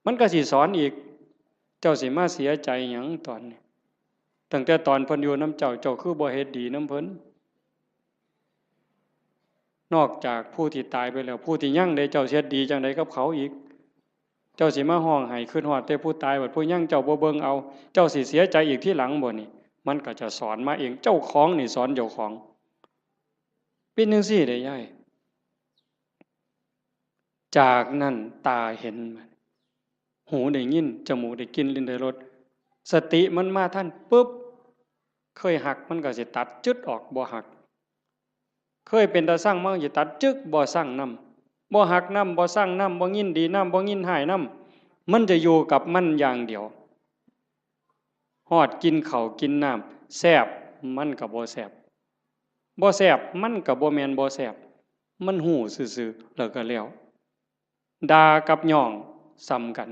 มันก็สิสอนอีก เจ้าสิมาเสียใจหยังตอนนี้ ตั้งแต่ตอนเพิ่นอยู่นำเจ้า เจ้าคือบ่เฮ็ดดีนำเพิ่น นอกจากผู้ที่ตายไปแล้ว ผู้ที่ยังเด้ เจ้าสิเฮ็ดดีจั่งใดกับเขาอีก เจ้าสิมาฮ้องไห้คิดฮอดแต่ผู้ตาย บัดผู้ยังเจ้าบ่เบิ่งเอา เจ้าสิเสียใจอีกทีหลังบ่นี่ มันก็จะสอนมาเอง เจ้าของนี่สอนเจ้าของ เป็นจั่งซี้เด้ยาย จากนั้นตาเห็น หูได้ยิน จมูกได้กลิ่น ลิ้นได้รส สติมันมาทันปุ๊บ เคยฮักมันก็สิตัดจึ๊ดออก บ่ฮัก เคยเป็นตาซังมันก็สิตัดจึ๊ก บ่ซังนำ บ่ฮักนำ บ่ซังนำ บ่ยินดีนำ บ่ยินร้ายนำ มันจะอยู่กับมันอย่างเดียว ฮอดกินข้าวกินน้ำ แซ่บ มันก็บ่แซ่บ บ่แซ่บ มันก็บ่แม่นบ่แซ่บ มันฮู้ซื่อๆ แล้วก็แล้ว ด่ากับย่องส่ำกัน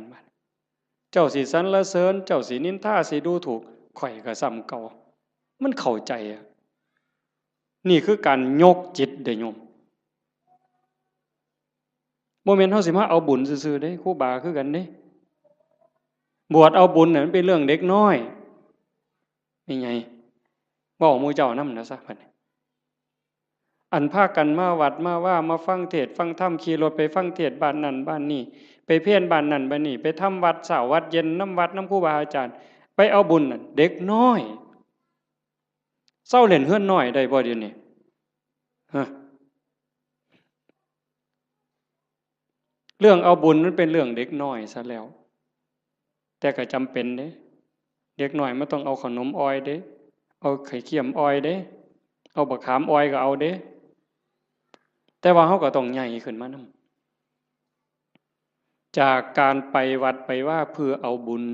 เจ้าสิสรรเสริญ เจ้าสินินทา สิดูถูก ข้อยก็ส่ำเก่า มันเข้าใจอะ นี่คือการยกจิตเด้โยม บ่แม่นเฮาสิมาเอาบุญซื่อๆเด้ ครูบาคือกันเด้ บวชเอาบุญน่ะมันเป็นเรื่องเด็กน้อย แม่ใหญ่ เว้าหมู่เจ้านำนะซะบัดนี้ อันพากันมาวัดมาวา มาฟังเทศน์ฟังธรรม ขี่รถไปฟังเทศน์บ้านนั่นบ้านนี่ ไปเพลบ้านนั่นบ้านนี่ ไปทำวัดเช้าวัดเย็นนำวัดนำครูบาอาจารย์ ไปเอาบุญนั่น เด็กน้อย เซาเล่นเฮือนน้อยได้บ่เดี๋ยวนี้ ฮะ เรื่องเอาบุญมันเป็นเรื่องเด็กน้อยซะแล้ว แต่ก็จำเป็นเด้ เด็กน้อยมันต้องเอาขนมอ่อยเด้ เอาไข่เค็มอ่อยเด้ เอาบักขามอ่อยก็เอาเด้ แต่ว่าเฮาก็ต้องใหญ่ขึ้นมานำ จากการไปวัดไปวาเพื่อเอาบุญ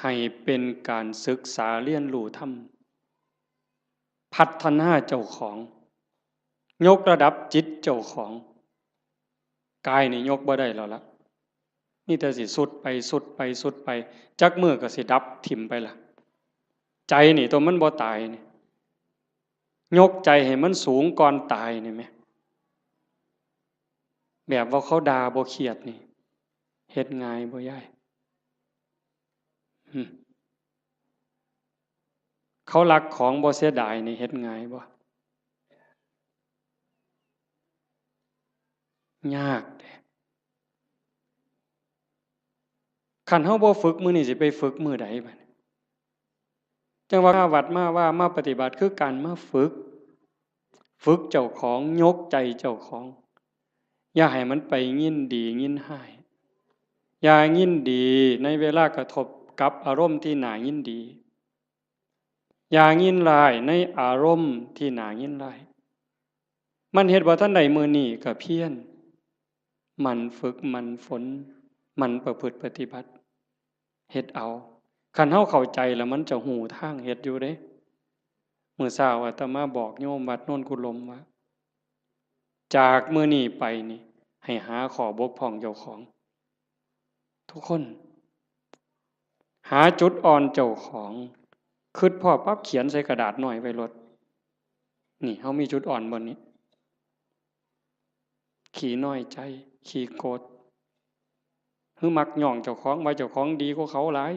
ให้เป็นการศึกษาเรียนรู้ธรรม พัฒนาเจ้าของ ยกระดับจิตเจ้าของ กายนี่ยกบ่ได้แล้วละ มีแต่สิทรุดไปทรุดไปทรุดไป จักมื้อก็สิดับถิ่มไปละ ใจนี่ตัวมันบ่ตายนี่ ยกใจให้มันสูงก่อนตายนี่แหม แบบว่าเขาด่าบ่เคียดนี่ เฮ็ดง่ายบ่ยาย หึ เขาลักของบ่เสียดายนี่เฮ็ดง่ายบ่ ยากเด้ คันเฮาบ่ฝึกมื้อนี้สิไปฝึกมื้อใดบัดนี้ จั่งว่ามาวัดมาวา มาปฏิบัติคือการมาฝึก ฝึกเจ้าของ ยกใจเจ้าของ อย่าให้มันไปยินดียินร้าย อย่ายินดีในเวลากระทบกับอารมณ์ที่น่ายินดี อย่ายินร้ายในอารมณ์ที่น่ายินร้าย มันเฮ็ดบ่ทันได้มื้อนี้ก็เพียร หมั่นฝึก หมั่นฝน หมั่นประพฤติปฏิบัติ เฮ็ดเอา คันเฮาเข้าใจแล้วมันจะฮู้ทางเฮ็ดอยู่เด้ มื้อเช้าอาตมาบอกโยมวัดโนนกุลมว่า จากมื้อนี้ไปนี่ ให้หาข้อบกพร่องเจ้าของ ทุกคน หาจุดอ่อนเจ้าของ คิดพ้อปั๊บเขียนใส่กระดาษน้อยไว้โลด นี่ เฮามีจุดอ่อนบ่นี้ ขี้น้อยใจ ขี้โกรธ หรือมักย้องเจ้าของว่าเจ้าของดีกว่าเขาหลาย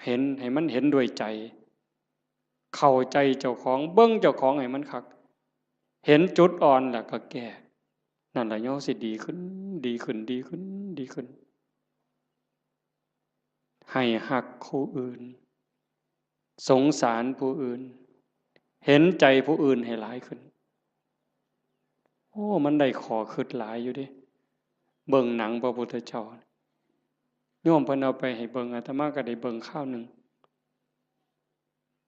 เห็น ให้มันเห็นด้วยใจ เข้าใจเจ้าของ เบิ่งเจ้าของให้มันคัก เห็นจุดอ่อนแล้วก็แก้ นั่นล่ะเฮาสิดีขึ้น ดีขึ้น ดีขึ้น ดีขึ้น ให้ฮักผู้อื่น สงสารผู้อื่น เห็นใจผู้อื่นให้หลายขึ้น โอ้ มันได้ข้อคิดหลายอยู่เด้ เบิ่งหนังพระพุทธเจ้า โยมเพิ่นเอาไปให้เบิ่ง อาตมาก็ได้เบิ่งคราวหนึ่ง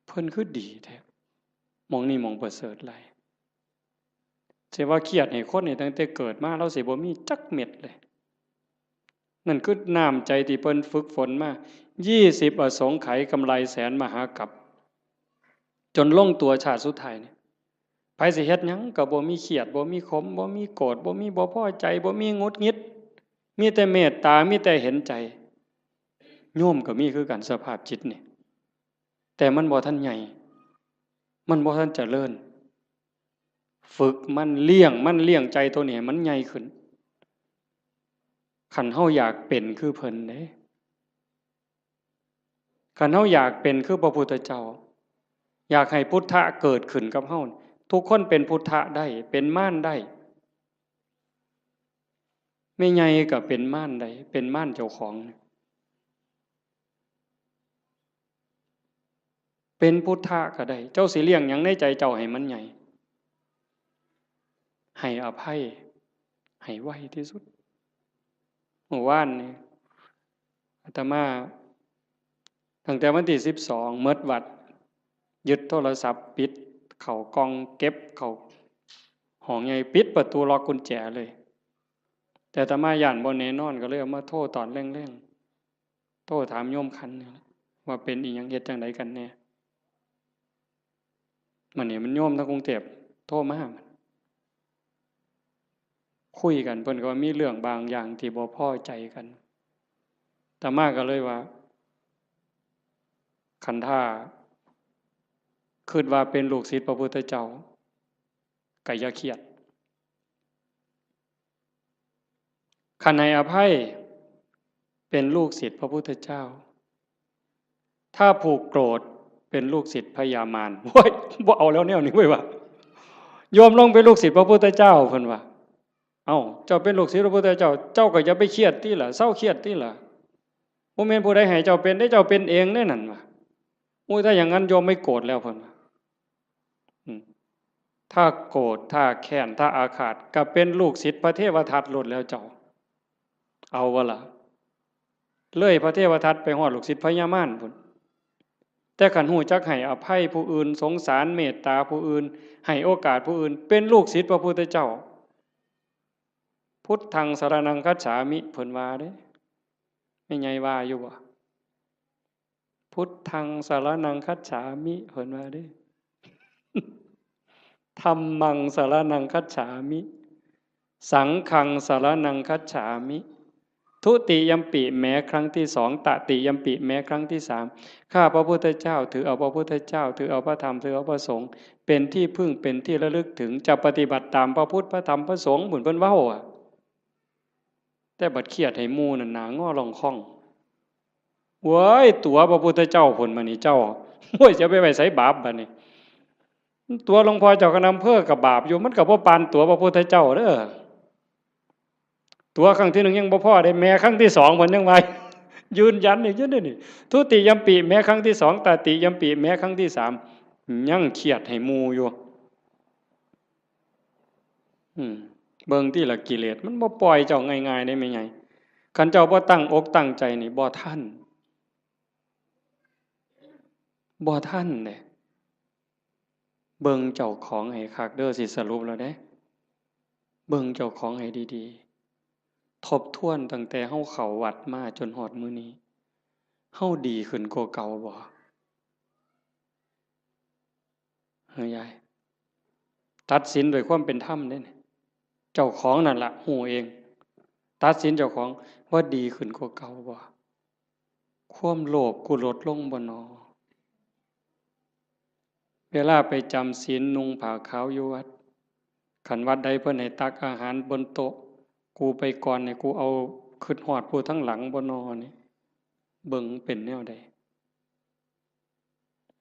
เพิ่นคือดีแท้ หม่องนี้หม่องประเสริฐหลาย สิว่าเครียดให้คนนี่ตั้งแต่เกิดมา ลาวสิบ่มีจักเม็ดเลย นั่นคือน้ำใจที่เพิ่นฝึกฝนมา ยี่สิบอสงไขยกำไรแสนมหากัป จนลงตัวชาติสุดท้ายนี่ ไผสิเฮ็ดหยังก็บ่มีเครียด บ่มีขม บ่มีโกรธ บ่มีบ่พอใจ บ่มีหงุดหงิด มีแต่เมตตา มีแต่เห็นใจ โยมก็มีคือกันสภาพจิตนี่ แต่มันบ่ทันใหญ่ มันบ่ทันเจริญ ฝึกมัน เลี้ยงมัน เลี้ยงใจตัวนี้ให้มันใหญ่ขึ้น คันเฮาอยากเป็นคือเพิ่นเด้ คันเฮาอยากเป็นคือพระพุทธเจ้า อยากให้พุทธะเกิดขึ้นกับเฮา ทุกคนเป็นพุทธะได้ เป็นมารได้ แม่ใหญ่ก็เป็นมารได้ เป็นมารเจ้าของ เป็นพุทธะก็ได้ เจ้าสิเลี้ยงหยังในใจเจ้าให้มันใหญ่ ให้อภัย ให้ไวที่สุด เมื่อวานนี่ อาตมา ตั้งแต่วันที่สิบสอง หมดวัด ยึดโทรศัพท์ ปิดเข้ากล่อง เก็บเข้าห้องใหญ่ ปิดประตู ล็อกกุญแจเลย แต่อาตมาย้านบ่แน่นอน ก็เลยเอามาโทรตอนแลงๆ โทรถามโยมขันนี่ล่ะ ว่าเป็นอีหยัง เฮ็ดจั่งใดกันแน่ มื้อนี้มันโยมทางกรุงเทพฯโทรมา คุยกัน เพิ่นก็ว่ามีเรื่องบางอย่างที่บ่พอใจกัน อาตมาก็เลยว่า คันถ้าคิดว่าเป็นลูกศิษย์พระพุทธเจ้า ก็อย่าเครียด คันให้อภัย เป็นลูกศิษย์พระพุทธเจ้า ถ้าผูกโกรธ เป็นลูกศิษย์พญามาร โอ้ย บ่เอาแล้วแนวนี้เว้ยว่ะ โยมลงเป็นลูกศิษย์พระพุทธเจ้า เพิ่นว่า เอ้า เจ้าเป็นลูกศิษย์พระพุทธเจ้า เจ้าก็อย่าไปเครียดติล่ะ เซาเครียดติล่ะ บ่แม่นผู้ใดให้เจ้าเป็นเด้ เจ้าเป็นเองเด้นั่นว่ะ โอ้ย ถ้าอย่างนั้นโยมไม่โกรธแล้ว เพิ่นว่า อืม ถ้าโกรธ ถ้าแค้น ถ้าอาฆาต ก็เป็นลูกศิษย์พระเทวทัตโลดแล้วเจ้า เอาบ่ล่ะ เลยพระเทวทัตไปฮอดลูกศิษย์พญามารพุ้น แต่คันฮู้จักให้อภัยผู้อื่น สงสารเมตตาผู้อื่น ให้โอกาสผู้อื่น เป็นลูกศิษย์พระพุทธเจ้า พุทธังสรณังคัจฉามิ เพิ่นว่าเด้ แม่ใหญ่ว่าอยู่บ่ พุทธังสรณังคัจฉามิ เพิ่นว่าเด้ ธัมมังสรณังคัจฉามิ สังฆังสรณังคัจฉามิ ทุติยัมปิ แม้ครั้งที่สอง ตติยัมปิ แม้ครั้งที่สาม ข้าพระพุทธเจ้าถือเอาพระพุทธเจ้า ถือเอาพระธรรม ถือเอาพระสงฆ์ เป็นที่พึ่ง เป็นที่ระลึกถึง จะปฏิบัติตามพระพุทธ พระธรรม พระสงฆ์ เหมือนเพิ่นเว้าอะ แต่บัดเครียดให้หมู่นั่นหน้างอล่องค่อง เว้ย ตั๋วพระพุทธเจ้าพุ้นมานี่เจ้า โอ้ย จะไปไว้ไสบาปบัดนี้ ตั๋วหลวงพ่อเจ้าคณะอำเภอก็บาปอยู่ มันก็บ่ปานตั๋วพระพุทธเจ้าเด้อ ตั๋วครั้งที่หนึ่งยังบ่พอเด้ แม้ครั้งที่สองเพิ่นยังว่า ยืนยันอีกอยู่เด้นี่ ทุติยัมปิ แม้ครั้งที่สอง ตติยัมปิ แม้ครั้งที่สาม ยังเครียดให้หมู่อยู่ อืม เบิ่งติล่ะ กิเลสมันบ่ปล่อยเจ้าง่ายๆเด้แม่ใหญ่ คันเจ้าบ่ตั้งอกตั้งใจนี่บ่ทัน บ่ทันเด้ เบิ่งเจ้าของให้คักเด้อ สิสรุปแล้วเด้ เบิ่งเจ้าของให้ดีๆ ทบทวนตั้งแต่เฮาเข้าวัดมาจนฮอดมื้อนี้ เฮาดีขึ้นกว่าเก่าบ่ เฮ้ยยาย ตัดสินด้วยความเป็นธรรมเด้นี่ เจ้าของนั่นล่ะฮู้เอง ตัดสินเจ้าของว่าดีขึ้นกว่าเก่าบ่ ความโลภกูลดลงบ่นอ เวลาไปจำศีลนุ่งผ้าขาวอยู่วัด คันวัดใดเพิ่นให้ตักอาหารบนโต๊ะ กูไปก่อนนี่ กูเอาคิดฮอดผู้ทางหลังบ่นอนี่ เบิ่งเป็นแนวใด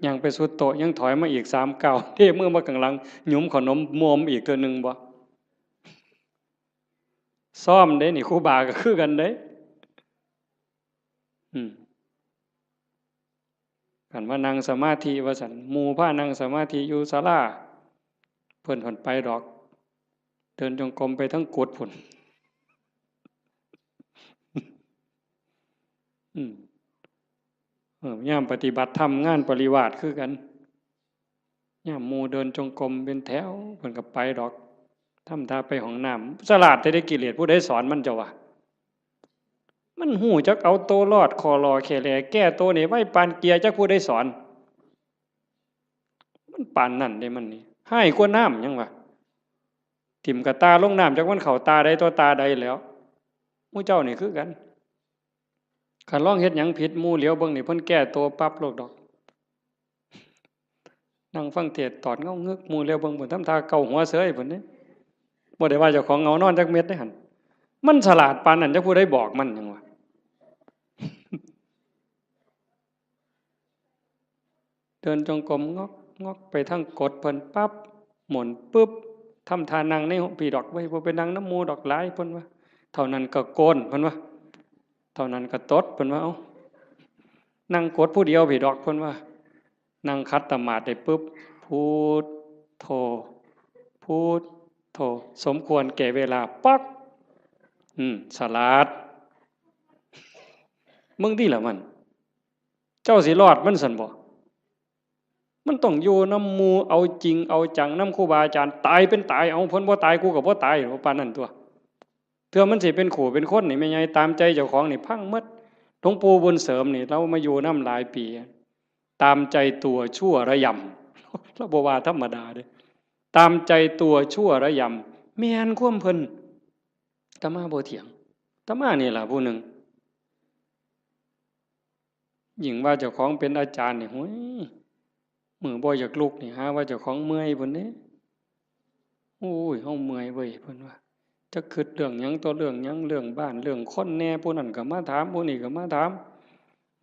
ย่างไปสุดโต๊ะ ยังถอยมาอีกสามก้าว เทมือมาข้างหลัง หยุมขนมมวมอีกเทื่อหนึ่งบ่ ซ้อมเด้นี่ ครูบาก็คือกันเด้ อืม คันว่านั่งสมาธิว่าซั่น หมู่พานั่งสมาธิอยู่ศาลา เพิ่นผ่อนไปดอก เดินจงกรมไปทั้งกุฏิพุ้น อืม เออ ยามปฏิบัติธรรมงานปริวาสคือกัน ยามหมู่เดินจงกรมเป็นแถว เพิ่นก็ไปดอก ทำท่าไปห้องน้ำ ฉลาดแท้เด้กิเลส ผู้ใดสอนมันเจ้าวะ มันฮู้จักเอาตัวรอด ข้อหล่อแค่แหล่แก้ตัวนี่ไวปานเกียร์ จักผู้ใดสอน มันปานนั่นเด้มันนี่ ฮ้ายกว่าน้ำหยังวะ ถิ่มกะตาลงน้ำ จักมันเข้าตาใดต่อตาใดแล้ว หมู่เจ้านี่คือกัน คันลองเฮ็ดหยังผิด หมู่เหลียวเบิ่งนี่ เพิ่นแก้ตัวปั๊บโลดดอก นั่งฟังเทศน์ตอดเงางึก หมู่เหลียวเบิ่ง เพิ่นทำท่าเกาหัวเสย เพิ่นเด้ บ่ได้ว่าเจ้าของเหงานอนจักเม็ดเด้หั่น มันฉลาดปานนั้น จักผู้ใดบอกมันหยังวะ เดินจงกรมงอกงอกไปทางกดเพิ่นปั๊บ หมุนปึ๊บ ทำท่านั่งในห้องพีดอก เว้ย บ่ไปนั่งนำหมู่ดอก หลาย เพิ่นว่า เท่านั้นก็โกน เพิ่นว่า เท่านั้นก็ตด เพิ่นว่า เอ้า นั่งกดผู้เดียวพีดอก เพิ่นว่า นั่งขัดสมาธิได้ปึ๊บ พุทโธ พุทโธ สมควรแก่เวลา ปัก อืม ฉลาด มึงติล่ะมัน เจ้าสิรอดมันซั่นบ่ มันต้องอยู่นำหมู่ เอาจริงเอาจังนำครูบาอาจารย์ ตายเป็นตาย เอา เพิ่นบ่ตาย กูก็บ่ตาย ปานนั้นตั่ว เทื่อมันสิเป็นคู่เป็นคนนี่ แม่ใหญ่ ตามใจเจ้าของนี่ พังหมด หลวงปู่บุญเสริมนี่ ลาวมาอยู่นำหลายปี ตามใจตัวชั่วระยำ ลาวบ่ว่าธรรมดาเด้ ตามใจตัวชั่วระยำ แม่นความเพิ่น อาตมาบ่เถียง อาตมานี่ล่ะผู้หนึ่ง ยิ่งว่าเจ้าของเป็นอาจารย์นี่ โอ้ย มื้อบ่อยากลุกนี่ หาว่าเจ้าของเมื่อยพุ้นเด้ โอ้ย เฮาเมื่อยเว้ย เพิ่นว่า จักคิดเรื่องหยังต่อเรื่องหยัง เรื่องบ้าน เรื่องคนแหน่ ผู้นั้นก็มาถาม ผู้นี้ก็มาถาม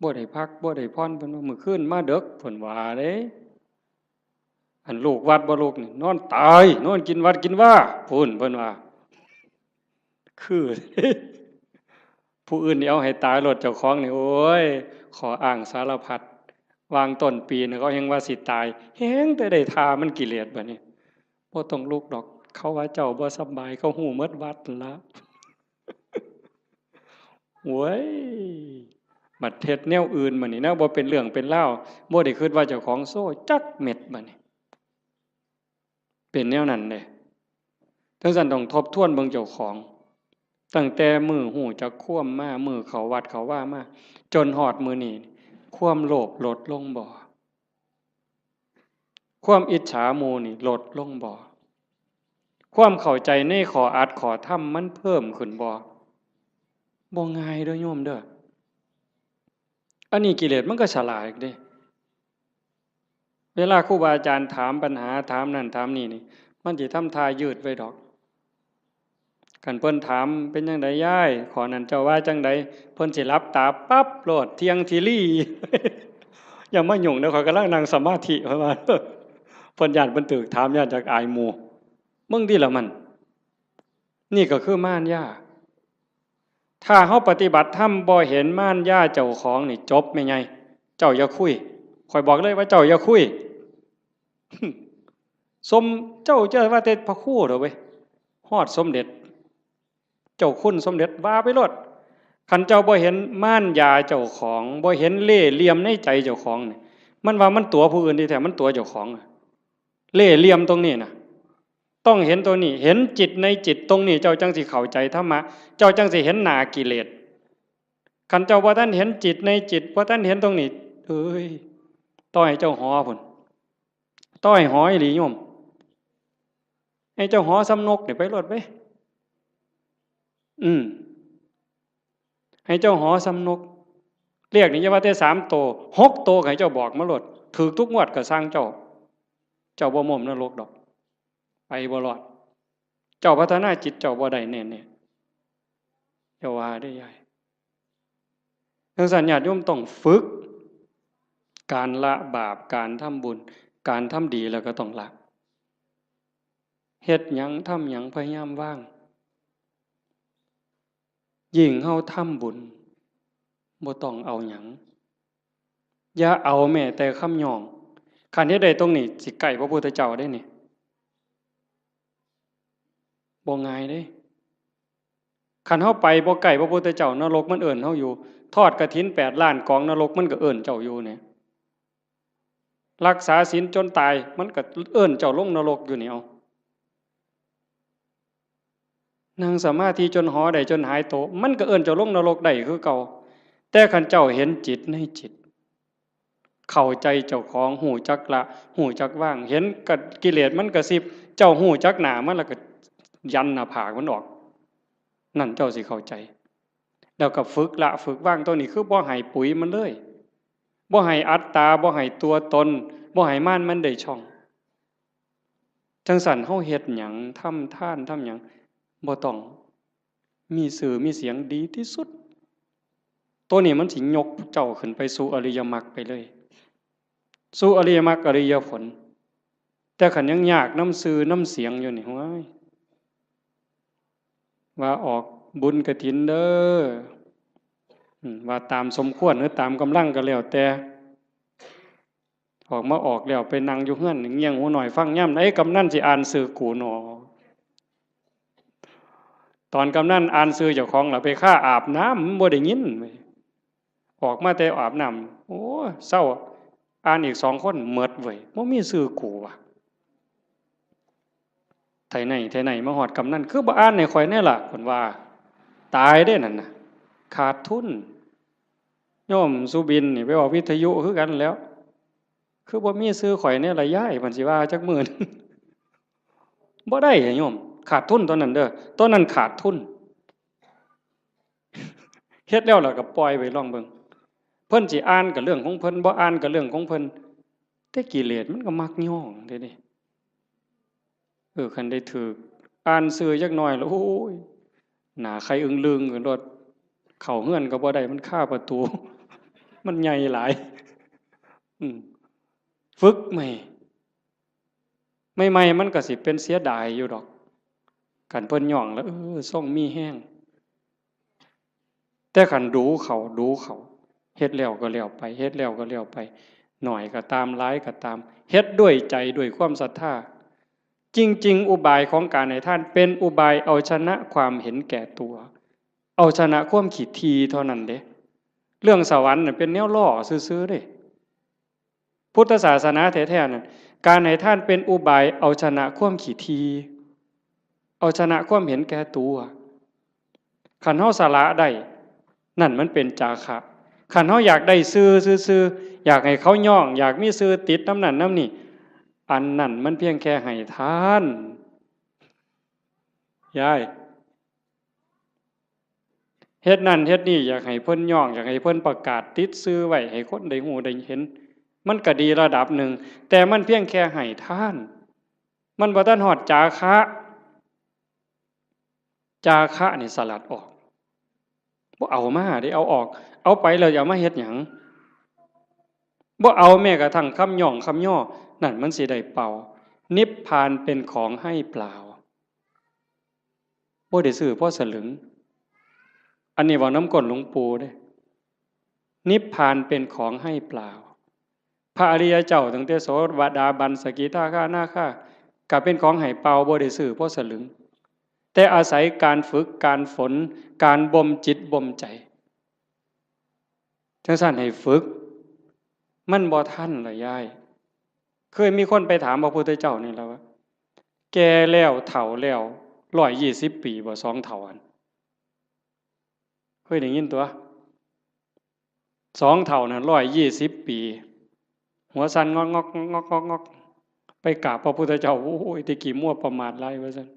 บ่ได้พัก บ่ได้ผ่อน เพิ่นว่า มื้อคืนมาดึก เพิ่นว่าเด้ อันลูกวัดบ่ลูกนี่ นอนตาย นอนกินวัดกินวา พุ้น เพิ่นว่า คือ ผู้อื่นนี่เอาให้ตายโลด เจ้าของนี่ โอ้ย ข้ออ้างสารพัด วางต้นปีนี่เขาแฮ่งว่าสิตาย แฮ่งแต่ได้ท่ามันกิเลสบัดนี้ บ่ต้องลุกดอก เขาว่าเจ้าบ่สำบาย เขาฮู้หมดวัดนั่นละ โว้ย บัดเฮ็ดแนวอื่นบัดนี้ แนวบ่เป็นเรื่องเป็นราว บ่ได้คิดว่าเจ้าของโซ่จักเม็ดบัดนี้ เป็นแนวนั้นเด้ จั่งซั้นต้องทบทวนเบิ่งเจ้าของ ตั้งแต่มื้อฮู้จักความมา มื้อเข้าวัดเข้าวามา จนฮอดมื้อนี้ ความโลภลดลงบ่ ความอิจฉาหมู่นี่ลดลงบ่ ความเข้าใจในข้ออัดข้อธรรมมันเพิ่มขึ้นบ่ บ่ง่ายเด้อโยมเด้อ อันนี้กิเลสมันก็ฉลาดเด้ เวลาครูบาอาจารย์ถามปัญหา ถามนั่นถามนี่นี่ มันสิทำท่ายืดไว้ดอก คันเพิ่นถาม เป็นจั่งใดยาย ข้อนั้นเจ้าว่าจั่งใด เพิ่นสิหลับตาปั๊บโลด เที่ยงทีรี อย่ามายุ่งเด้อ ข้อยกำลังนั่งสมาธิ เพิ่นว่า เพิ่นย้านเพิ่นถูกถาม ย้านจักอายหมู่ มึงติล่ะมัน นี่ก็คือมารยา ถ้าเฮาปฏิบัติธรรมบ่เห็นมารยาเจ้าของนี่จบแม่ใหญ่ เจ้าอย่าคุย ข้อยบอกเลยว่าเจ้าอย่าคุย สม เจ้าจะว่าแต่พระครูเด้อเว้ย ฮอดสมเด็จ เจ้าคุณสมเด็จว่าไปโลด คันเจ้าบ่เห็นมารยาเจ้าของ บ่เห็นเล่ห์เหลี่ยมในใจเจ้าของนี่ มันว่ามันตั๋วผู้อื่นที่แท้มันตั๋วเจ้าของอะ เล่ห์เหลี่ยมตรงนี้น่ะ ต้องเห็นตรงนี้ เห็นจิตในจิตตรงนี้ เจ้าจั่งสิเข้าใจธรรมะ เจ้าจั่งสิเห็นหน้ากิเลส คันเจ้าบ่ทันเห็นจิตในจิต บ่ทันเห็นตรงนี้ เอ้ย ต่อให้เจ้าหอพุ้น ต่อให้หออีหลีโยม ให้เจ้าหอส่ำนกนี่ไปโลดเว้ย อืม ให้เจ้าหอส่ำนก เลขนี่อย่าว่าแต่สามโต หกโตก็ให้เจ้าบอกมาโลด ถูกทุกงวดก็ซ่างเจ้า เจ้าบ่ม้มนรกดอก ไปบ่รอด เจ้าพัฒนาจิตเจ้าบ่ได้แน่ๆ อย่าว่าเด้อยาย จั่งซั้นญาติโยมต้องฝึก การละบาป การทำบุญ การทำดีแล้วก็ต้องละ เฮ็ดหยังทำหยังพยายามวาง ยิ่งเฮาทำบุญ บ่ต้องเอาหยัง อย่าเอาแม้แต่คำย่อง คันเฮ็ดได้ตรงนี้ สิใกล้พระพุทธเจ้าเด้นี่ บ่ง่ายเด้ คันเฮาไปบ่ใกล้พระพุทธเจ้า นรกมันเอิ้นเฮาอยู่ ทอดกฐินแปดล้านกอง นรกมันก็เอิ้นเจ้าอยู่เนี่ย รักษาศีลจนตาย มันก็เอิ้นเจ้าลงนรกอยู่นี่ เอา นั่งสมาธิจนหอได้จนหายโต มันก็เอิ้นเจ้าลงนรกได้คือเก่า แต่คันเจ้าเห็นจิตในจิต เข้าใจเจ้าของ ฮู้จักละ ฮู้จักวาง เห็นกะ กิเลสมันกระซิบ เจ้าฮู้จักหน้ามันแล้วก็ยันหน้าผากมันออก นั่นเจ้าสิเข้าใจ แล้วก็ฝึกละฝึกวาง ตัวนี้คือบ่ให้ปุ๋ยมันเลย บ่ให้อัตตา บ่ให้ตัวตน บ่ให้มารมันได้ช่อง จั่งซั้นเฮาเฮ็ดหยัง ทำทาน ทำหยัง บ่ต้อง มีชื่อมีเสียงดีที่สุด ตัวนี้มันสิยกเจ้าขึ้นไปสู่อริยมรรคไปเลย สู่อริยมรรคอริยผล แต่คันยังยากนำชื่อนำเสียงอยู่นี่ โอ้ย ว่าออกบุญกฐินเด้อ อืม ว่าตามสมควรหรือตามกำลังก็แล้วแต่ ออกมาออกแล้วไปนั่งอยู่เฮือนเงี่ยงหูหน่อยฟังยามใดกำนันสิอ่านชื่อกูหนอ ตอนกำนันอ่านชื่อเจ้าของล่ะไปคาอาบน้ำ มันบ่ได้ยินเว้ย ออกมาแต่อาบน้ำ โอ้ เซา อ่านอีกสองคนหมดเว้ย บ่มีชื่อกูว่ะ ไทไหนไทไหนมาฮอดกำนัน คือบ่อ่านให้ข้อยแน่ล่ะ เพิ่นว่า ตายเด้นั่นน่ะ ขาดทุน โยมสุบินนี่ไปออกวิทยุคือกันแล้ว คือบ่มีชื่อข้อยแน่ล่ะยาย เพิ่นสิว่าจักมื้อหนึ่ง บ่ได้อะโยม ขาดทุนตอนนั้นเด้อ ตอนนั้นขาดทุน เฮ็ดแล้วล่ะก็ปล่อยไว้ลองเบิ่ง เพิ่นสิอ่านก็เรื่องของเพิ่น บ่อ่านก็เรื่องของเพิ่น แต่กิเลสมันก็มักย้องเด้นี่ เออ คันได้ถืกอ่านชื่อจักหน่อยแล้ว โอ้ย หน้าไข่อึ้งลึงกันโลด เข้าเฮือนก็บ่ได้ มันคาประตู มันใหญ่หลาย อืม ฝึกใหม่ ใหม่ๆ มันก็สิเป็นเสียดายอยู่ดอก คันเพิ่นย้องแล้ว เออ ทรงมีแฮง แต่คันดูเขา ดูเขา เฮ็ดแล้วก็แล้วไป เฮ็ดแล้วก็แล้วไป น้อยก็ตาม หลายก็ตาม เฮ็ดด้วยใจ ด้วยความศรัทธา จริงๆ อุบายของการให้ทานเป็นอุบายเอาชนะความเห็นแก่ตัว เอาชนะความขี้ถี่เท่านั้นเด้ เรื่องสวรรค์น่ะเป็นแนวล่อซื่อๆ เด้ พุทธศาสนาแท้ๆ นั่น การให้ทานเป็นอุบายเอาชนะความขี้ถี่ เอาชนะความเห็นแก่ตัว คันเฮาสละได้ นั่นมันเป็นจาคะ คันเฮาอยากได้ชื่อซื่อๆ อยากให้เขาย้อง อยากมีชื่อติดนำนั่นนำนี่ อันนั้นมันเพียงแค่ให้ทาน ยาย เฮ็ดนั่นเฮ็ดนี่ อยากให้เพิ่นย้อง อยากให้เพิ่นประกาศติดชื่อไว้ ให้คนได้ฮู้ได้เห็น มันก็ดีระดับหนึ่ง แต่มันเพียงแค่ให้ทาน มันบ่ทันฮอดจาคะ จาคะนี่สลัดออก บ่เอามาเด้ เอาออก เอาไปแล้วจะเอามาเฮ็ดหยัง บ่เอาแม้กระทั่งคำย้องคำย่อ นั่นมันสิได้เปล่า นิพพานเป็นของให้เปล่า บ่ได้ซื้อพอสลึง อันนี้เว้านำก้นหลวงปู่เด้ นิพพานเป็นของให้เปล่า พระอริยเจ้าตั้งแต่โสดาบัน สกิทาคานาคา ก็เป็นของให้เปล่า บ่ได้ซื้อพอสลึง แต่อาศัยการฝึก การฝน การบ่มจิตบ่มใจ จั่งซั้นให้ฝึก มันบ่ทันล่ะยาย เคยมีคนไปถามพระพุทธเจ้านี่ล่ะว่า แก่แล้วเฒ่าแล้ว ร้อยยี่สิบปีบ่ สองเฒ่าหั่น เคยได้ยินตัว สองเฒ่านั่น ร้อยยี่สิบปี หัวสั่นงอกงอกงอกงอกงอก ไปกราบพระพุทธเจ้า โอ้ย แต่กี้มัวประมาทหลายว่าซั่น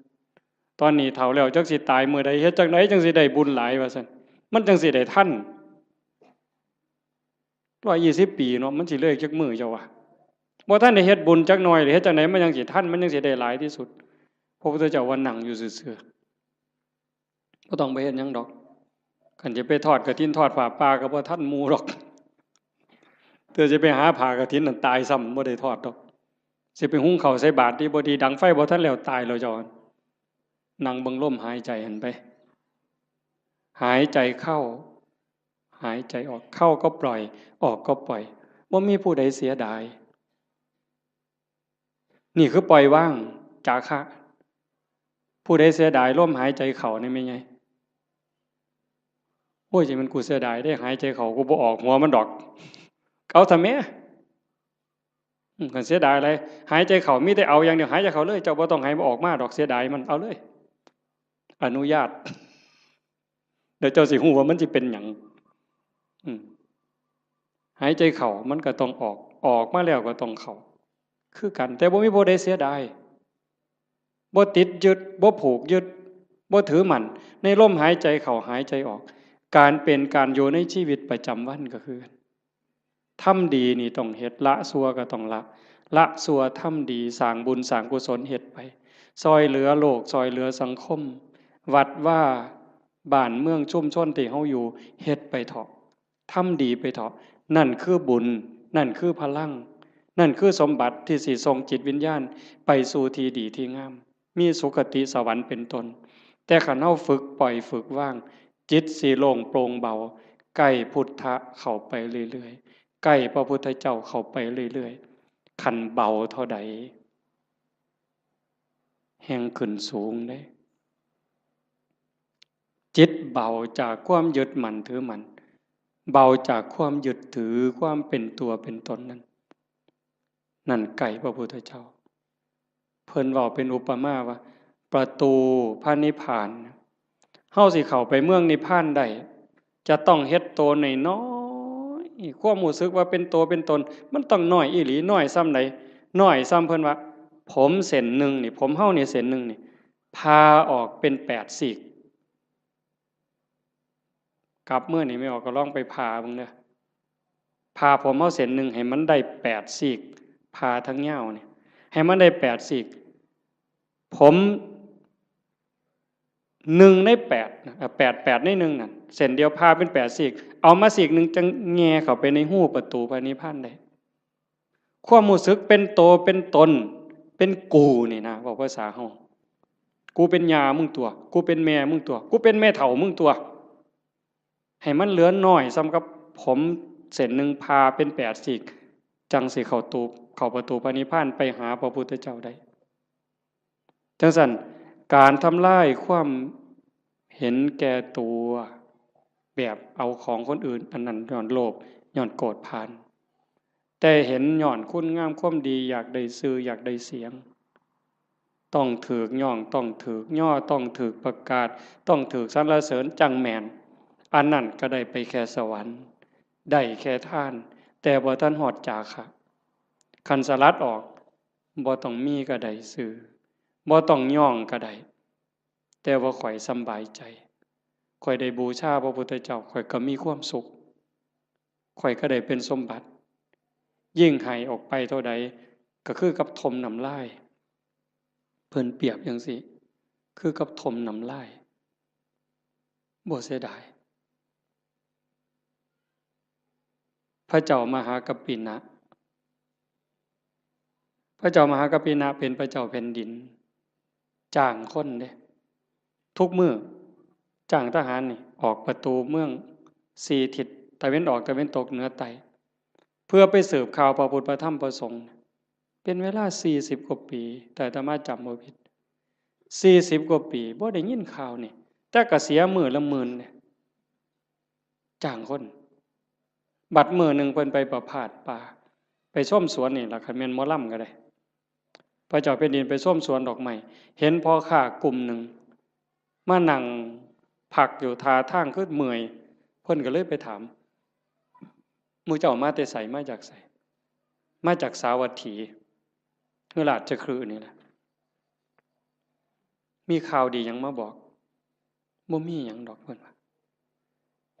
ตอนนี้เฒ่าแล้วจักสิตายมื้อใด เฮ็ดจั่งใดจั่งสิได้บุญหลายว่าซั่น มันจั่งสิได้ทัน ร้อยยี่สิบปีเนาะ มันสิเลยจักมื้อเจ้าว่า บ่ทันได้เฮ็ดบุญจักหน่อย เฮ็ดจั่งใดมันจั่งสิทัน มันจั่งสิได้หลายที่สุด พระพุทธเจ้าว่านั่งอยู่ซื่อๆ บ่ต้องไปเฮ็ดหยังดอก คันจะไปทอดกฐินทอดผ้าป่าก็บ่ทันหมู่ดอก เทื่อสิไปหาผ้ากฐินนั่นตายซ้ำ บ่ได้ทอดดอก สิไปหุงข้าวใส่บาตรดีบ่ดี ดังไฟบ่ทันแล้ว ตายแล้วเจ้า นั่งเบิ่งลมหายใจหั่นไป หายใจเข้า หายใจออก เข้าก็ปล่อย ออกก็ปล่อย บ่มีผู้ใดเสียดาย นี่คือปล่อยวาง จาคะ ผู้ใดเสียดายลมหายใจเข้านี่แม่นไง โอ้ย จั่งแม่นกูเสียดายเด้ หายใจเข้ากูบ่ออกหัวมันดอก เอาซะแหม อืม คันเสียดายอะไร หายใจเข้ามีแต่เอาอย่างเดียว หายใจเข้าเลย เจ้าบ่ต้องให้มันออกมาดอก เสียดายมัน เอาเลย อนุญาต เดี๋ยวเจ้าสิฮู้ว่ามันสิเป็นหยัง อืม หายใจเข้ามันก็ต้องออก ออกมาแล้วก็ต้องเข้า คือกัน แต่บ่มีผู้ใดเสียดาย บ่ติดยึด บ่ผูกยึด บ่ถือมั่น ในลมหายใจเข้าหายใจออก การเป็นการอยู่ในชีวิตประจำวันก็คือ ทำดีนี่ต้องเฮ็ด ละชั่วก็ต้องละ ละชั่วทำดี สร้างบุญสร้างกุศลเฮ็ดไป ซ่อยเหลือโลก ซ่อยเหลือสังคม วัดวา บ้านเมืองชุมชนที่เฮาอยู่ เฮ็ดไปเถาะ ทำดีไปเถาะ นั่นคือบุญ นั่นคือพลัง นั่นคือสมบัติที่สิส่งจิตวิญญาณไปสู่ที่ดีที่งาม มีสุคติสวรรค์เป็นต้น แต่คันเฮาฝึกปล่อยฝึกวาง จิตสิโล่งโปร่งเบา ใกล้พุทธะเข้าไปเรื่อยๆ ใกล้พระพุทธเจ้าเข้าไปเรื่อยๆ คันเบาเท่าใด แฮ่งขึ้นสูงเด้ จิตเบาจากความยึดมั่นถือมั่น เบาจากความยึดถือความเป็นตัวเป็นตนนั้น นั่นใกล้พระพุทธเจ้า เพิ่นเว้าเป็นอุปมาว่า ประตูพระนิพพาน เฮาสิเข้าไปเมืองนิพพานได้ จะต้องเฮ็ดโตน้อยๆ ความรู้สึกว่าเป็นโตเป็นตน มันต้องน้อยอีหลี น้อยส่ำใด น้อยส่ำเพิ่นว่า ผมเส้นหนึ่งนี่ ผมเฮานี่เส้นหนึ่งนี่ ผ่าออกเป็นแปดซีก กลับมื้อนี่แม่ออกก็ลองไปผ่าเบิ่งเด้อ ผ่าผมเฮาเส้นหนึ่งให้มันได้แปดซีก ผ่าทั้งยาวนี่ ให้มันได้แปดซีก ผมหนึ่งในแปดนะ เอ่อ แปด แปดในหนึ่งนั่น เส้นเดียวผ่าเป็นแปดซีก เอามาซีกหนึ่งจั่งแหย่เข้าไปในฮูประตูพระนิพพานได้ ความรู้สึกเป็นโตเป็นตน เป็นกูนี่นะ เว้าภาษาเฮา กูเป็นย่ามึงตั๊ว กูเป็นแม่มึงตั๊ว กูเป็นแม่เฒ่ามึงตั๊ว ให้มันเหลือน้อยส่ำกับผมเส้นหนึ่งผ่าเป็นแปดซีก จั่งสิเข้าตู เข้าประตูพระนิพพานไปหาพระพุทธเจ้าได้ จั่งซั้น การทำลายความเห็นแก่ตัว แบบเอาของคนอื่น อันนั้นย้อนโลภ ย้อนโกรธผาน แต่เห็นย้อนคุณงามความดี อยากได้ชื่อ อยากได้เสียง ต้องถูกย้อง ต้องถูกย่อ ต้องถูกประกาศ ต้องถูกสรรเสริญจั่งแม่น อันนั้นก็ได้ไปแค่สวรรค์ ได้แค่ทาน แต่บ่ทันฮอดจาคะ คันสลัดออก บ่ต้องมีก็ได้ชื่อ บ่ต้องย้องก็ได้ แต่ว่าข้อยสำบายใจ ข้อยได้บูชาพระพุทธเจ้า ข้อยก็มีความสุข ข้อยก็ได้เป็นสมบัติ ยิ่งให้ออกไปเท่าใด ก็คือกับถมน้ำลาย เพิ่นเปรียบจั่งซี้ คือกับถมน้ำลาย บ่เสียดาย พระเจ้ามหากัปปินะ พระเจ้ามหากัปปินะเป็นพระเจ้าแผ่นดิน จ้างคนเด้ ทุกมื้อ จ้างทหารนี่ ออกประตูเมืองสี่ทิศ ตะเว็นออก ตะเว็นตก เหนือ ใต้ เพื่อไปสืบข่าวพระพุทธ พระธรรม พระสงฆ์ เป็นเวลาสี่สิบกว่าปี ถ้าอาตมาจำบ่ผิด สี่สิบกว่าปี บ่ได้ยินข่าวนี่ แต่ก็เสียมื้อละหมื่นเด้ จ้างคน บัดมื้อหนึ่งเพิ่นไปประพาสป่า ไปชมสวนนี่ล่ะ คันแม่นหมอลำก็ได้ พระเจ้าแผ่นดินไปชมสวนดอกไม้ เห็นพ่อค้ากลุ่มหนึ่ง มานั่งพักอยู่ท่าทางคือเมื่อย เพิ่นก็เลยไปถาม หมู่เจ้ามาแต่ไส มาจากไส มาจากสาวัตถี คือราชคฤห์นี่แหละ มีข่าวดีหยังมาบอก บ่มีหยังดอก เพิ่นว่า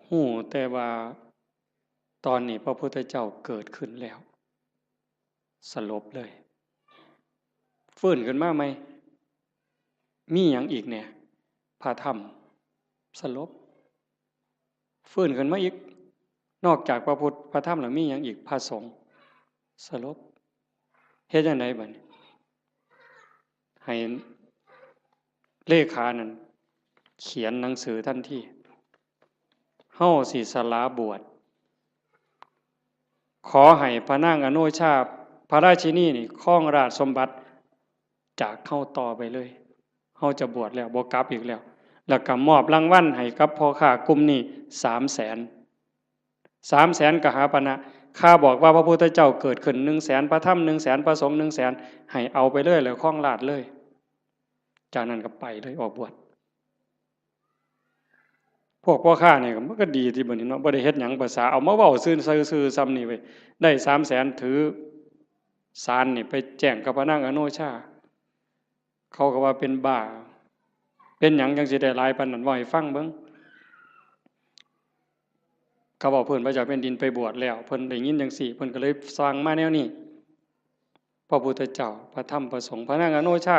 ฮู้แต่ว่าตอนนี้พระพุทธเจ้าเกิดขึ้นแล้ว สลบเลย ฟื้นขึ้นมาใหม่ มีหยังอีกแหน่ พระธรรม สลบ ฟื้นขึ้นมาอีก นอกจากพระพุทธ พระธรรมแล้วมีหยังอีก พระสงฆ์ สลบ เฮ็ดจั่งใดบัดนี้ ให้เลขานั่นเขียนหนังสือทันที เฮาสิสละบวช ขอให้พระนางอโนชา พระราชินีนี่ครองราชสมบัติจากเฮาต่อไปเลย เฮาจะบวชแล้ว บ่กลับอีกแล้ว แล้วก็มอบรางวัลให้กับพ่อค้ากลุ่มนี้สามแสน สามแสนกหาปณะ ข้าบอกว่าพระพุทธเจ้าเกิดขึ้นหนึ่งแสน พระธรรมหนึ่งแสน พระสงฆ์หนึ่งแสน ให้เอาไปเลย แล้วครองราชย์เลย จากนั้นก็ไปเลย ออกบวช พวกพ่อค้านี่มันก็ดีติบัดนี้เนาะ บ่ได้เฮ็ดหยัง ภาษาเอามาเว้าซื่อๆ ซื่อๆ ส่ำนี่เว้ย ได้สามแสน ถือสารนี่ไปแจ้งกับพระนางอโนชา เขาก็ว่าเป็นบ้า เป็นหยังจั่งสิได้หลายปานนั้น เว้าให้ฟังเบิ่ง เขาบอกเพิ่นพระเจ้าแผ่นดินไปบวชแล้ว เพิ่นได้ยินจังซี่ เพิ่นก็เลยสั่งมาแนวนี้ พระพุทธเจ้า พระธรรม พระสงฆ์ พระนางอโนชา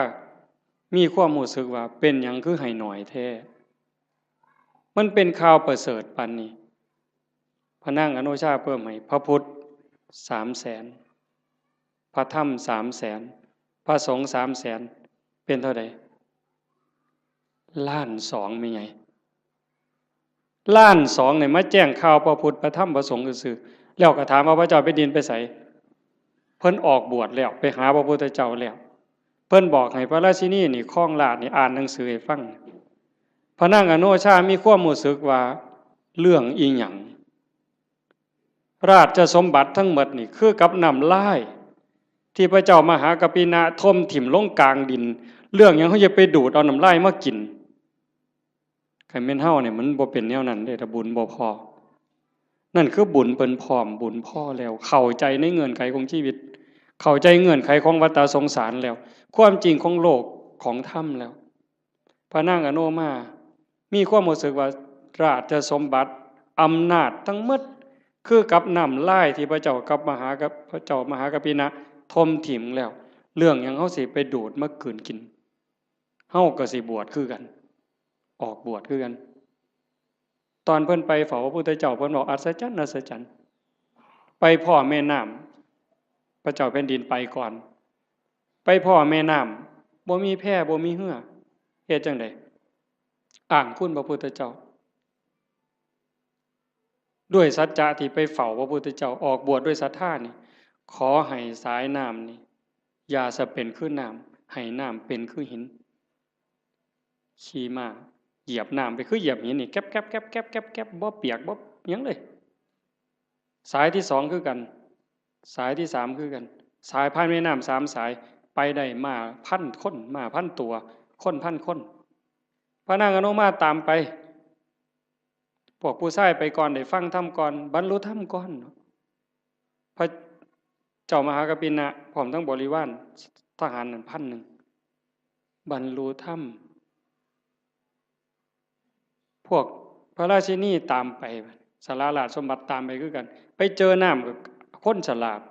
มีความรู้สึกว่าเป็นหยังคือให้หน่อยแท้ มันเป็นข่าวประเสริฐปานนี้ พระนางอโนชาเพิ่มให้พระพุทธสามแสน พระธรรมสามแสน พระสงฆ์สามแสน เป็นเท่าใด ล้านสอง แม่ใหญ่ ล้านสองเนี่ยมาแจ้งข่าวพระพุทธพระธรรมพระสงฆ์ซื่อๆ แล้วก็ถามว่าพระเจ้าแผ่นดินไปไส เพิ่นออกบวชแล้ว ไปหาพระพุทธเจ้าแล้ว เพิ่นบอกให้พระราชินีนี่ครองราชย์นี่อ่านหนังสือให้ฟัง พระนางอโนชามีความรู้สึกว่าเรื่องอีหยัง ราชสมบัติทั้งหมดนี่คือกับน้ำลาย ที่พระเจ้ามหากัปปินะถมถิ่มลงกลางดิน เรื่องหยังเขาจะไปดูดเอาน้ำลายมากิน คันแม่นเฮาเนี่ยมันบ่เป็นแนวนั้นเด้ ถ้าบุญบ่พอ นั่นคือบุญเพิ่นพร้อม บุญพอแล้ว เข้าใจในเงื่อนไขของชีวิต เข้าใจเงื่อนไขของวัฏสงสารแล้ว ความจริงของโลกของธรรมแล้ว พระนางอโนมา มีความรู้สึกว่าราชสมบัติ อำนาจทั้งหมด คือกับน้ำลายที่พระเจ้ากับมหากับ พระเจ้ามหากัปปินะถมถิ่มแล้ว เรื่องหยังเฮาสิไปดูดมากืนกิน เฮาก็สิบวชคือกัน ออกบวชคือกัน ตอนเพิ่นไปเฝ้าพระพุทธเจ้า เพิ่นบอกอัศจรรย์ อัศจรรย์ ไปพ้อแม่น้ำ พระเจ้าแผ่นดินไปก่อน ไปพ้อแม่น้ำ บ่มีแพ บ่มีเฮือ เฮ็ดจั่งใด อ้างคุณพระพุทธเจ้า ด้วยสัจจะที่ไปเฝ้าพระพุทธเจ้า ออกบวชด้วยศรัทธานี่ ขอให้สายน้ำนี่ อย่าสะเป็นคือน้ำ ให้น้ำเป็นคือหิน ขี่ม้าเหยียบน้ำไปคือเหยียบหินนี่ แก๊บแก๊บแก๊บแก๊บแก๊บแก๊บ บ่เปียกบ่หยังเลย สายที่สองคือกัน สายที่สามคือกัน สายผ่านแม่น้ำสามสาย ไปได้ม้าพันคน ม้าพันตัว คนพันคน พระนางอโนมาตามไป พวกผู้ชายไปก่อน ได้ฟังธรรมก่อน บรรลุธรรมก่อน พระเจ้ามหากัปปินะพร้อมทั้งบริวารทหารนั่นพันหนึ่ง บรรลุธรรม พวกพระราชินีตามไป สาราราชสมบัติตามไปคือกัน ไปเจอน้ำก็คนฉลาด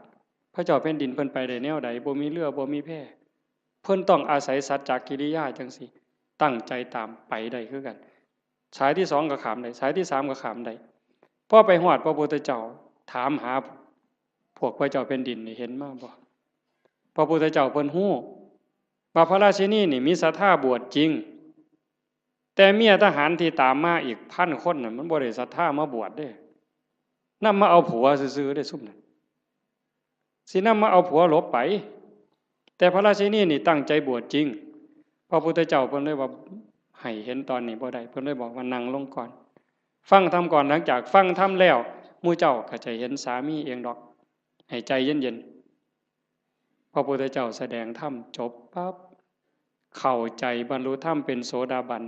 พระเจ้าแผ่นดินเพิ่นไปได้แนวใด บ่มีเฮือ บ่มีแพ เพิ่นต้องอาศัยสัจจกิริยาจั่งซี้ ตั้งใจตามไปได้คือกัน สายที่สองก็ข้ามได้ สายที่สามก็ข้ามได้ พอไปฮอดพระพุทธเจ้า ถามหาพวกพระเจ้าแผ่นดินนี่ เห็นมาบ่ พระพุทธเจ้าเพิ่นฮู้ว่าพระราชินีนี่มีศรัทธาบวชจริง แต่เมียทหารที่ตามมาอีกพันคนน่ะ มันบ่ได้ศรัทธามาบวชเด้ นำมาเอาผัวซื่อๆเด้ซุมนั้น สินำมาเอาผัวหลบไป แต่พระราชินีนี่ตั้งใจบวชจริง พระพุทธเจ้าเพิ่นเลยว่า ให้เห็นตอนนี้บ่ได้ เพิ่นเลยบอกว่านั่งลงก่อน ฟังธรรมก่อน หลังจากฟังธรรมแล้ว หมู่เจ้าก็จะเห็นสามีเองดอก ให้ใจเย็นๆ พระพุทธเจ้าแสดงธรรมจบปั๊บ เข้าใจบรรลุธรรมเป็นโสดาบัน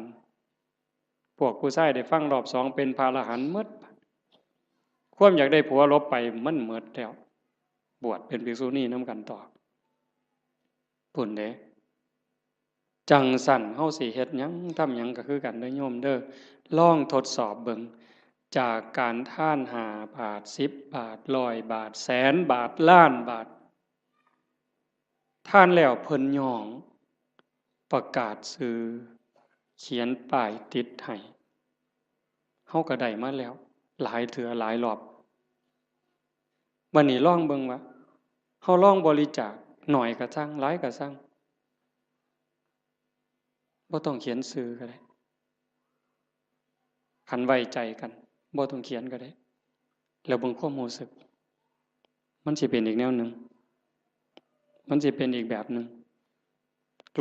พวกผู้ชายได้ฟังรอบสองเป็นพระอรหันต์หมด ความอยากได้ผัวหลบไปมันหมดแล้ว บวชเป็นภิกษุณีนำกันต่อ พุ้นเด้ จั่งซั้นเฮาสิเฮ็ดหยังทำหยังก็คือกันเด้อโยมเด้อ ลองทดสอบเบิ่ง จากการทานห้าบาท สิบบาท ร้อยบาท แสนบาท ล้านบาท ทานแล้วเพิ่นย้อง ประกาศชื่อ เขียนป้ายติดให้ เฮาก็ได้มาแล้ว หลายเทื่อหลายรอบ บัดนี้ลองเบิ่งว่า เฮาลองบริจาค น้อยก็ซัง หลายก็ซัง บ่ต้องเขียนชื่อก็ได้ คันไว้ใจกัน บ่ต้องเขียนก็ได้ แล้วเบิ่งความรู้สึก มันสิเป็นอีกแนวหนึ่ง มันสิเป็นอีกแบบหนึ่ง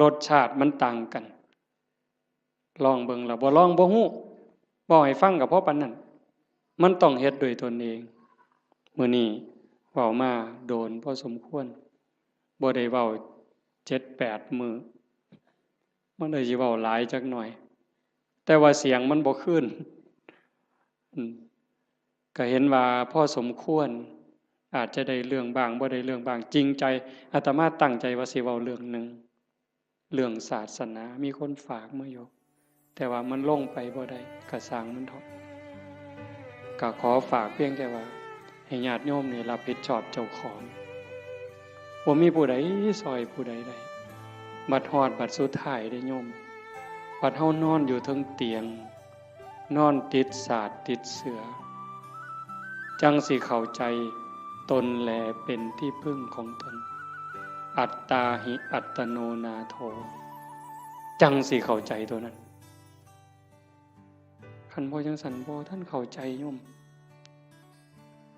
รสชาติมันต่างกัน ลองเบิ่ง แล้วบ่ลองบ่ฮู้ เว้าให้ฟังก็พอปานนั้น มันต้องเฮ็ดด้วยตนเอง มื้อนี้เว้ามาโดนพอสมควร บ่ได้เว้าเจ็ดแปดมื้อ มันเลยสิเว้าหลายจักหน่อย แต่ว่าเสียงมันบ่คืน อืม ก็เห็นว่าพอสมควร อาจจะได้เรื่องบ้าง บ่ได้เรื่องบ้าง จริงใจ อาตมาตั้งใจว่าสิเว้าเรื่องหนึ่ง เรื่องศาสนา มีคนฝากมาอยู่ แต่ว่ามันลงไปบ่ได้ ก็ซ่างมันเถาะ ก็ขอฝากเพียงแค่ว่า ให้ญาติโยมนี่รับผิดชอบเจ้าของ บ่มีผู้ใดซอยผู้ใดได้ บัดฮอดบัดสุดท้ายเด้โยม บัดเฮานอนอยู่เทิงเตียง นอนติดสาดติดเสื่อ จั่งสิเข้าใจตนแลเป็นที่พึ่งของตน อัตตาหิอัตโนนาโถ จั่งสิเข้าใจตัวนั้น คันบ่จั่งซั้นบ่ทันเข้าใจโยม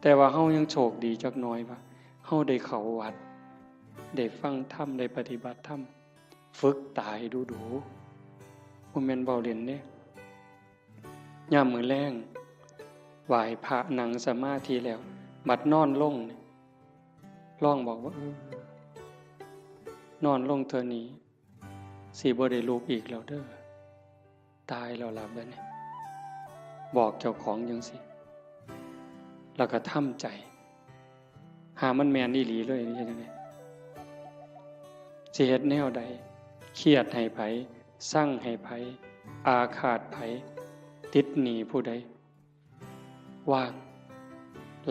แต่ว่าเฮายังโชคดีจักหน่อยว่า เฮาได้เข้าวัด ได้ฟังธรรม ได้ปฏิบัติธรรม ฝึกตายดูๆ บ่แม่นเว้าเล่นเด้ ยามมื้อแลง ไหว้พระนั่งสมาธิแล้ว บัดนอนลงนี่ ลองบอกว่า เออ นอนลงเทื่อนี้ สิบ่ได้ลุกอีกแล้วเด้อ ตายแล้วล่ะบัดนี้ บอกเจ้าของจั่งซี้ แล้วก็ทำใจ หามันแม่นอีหลีเลย เฮ็ดจั่งใด สิเฮ็ดแนวใด เครียดให้ไผ ซังให้ไผ อาฆาตไผ ติดหนี้ผู้ใด วาง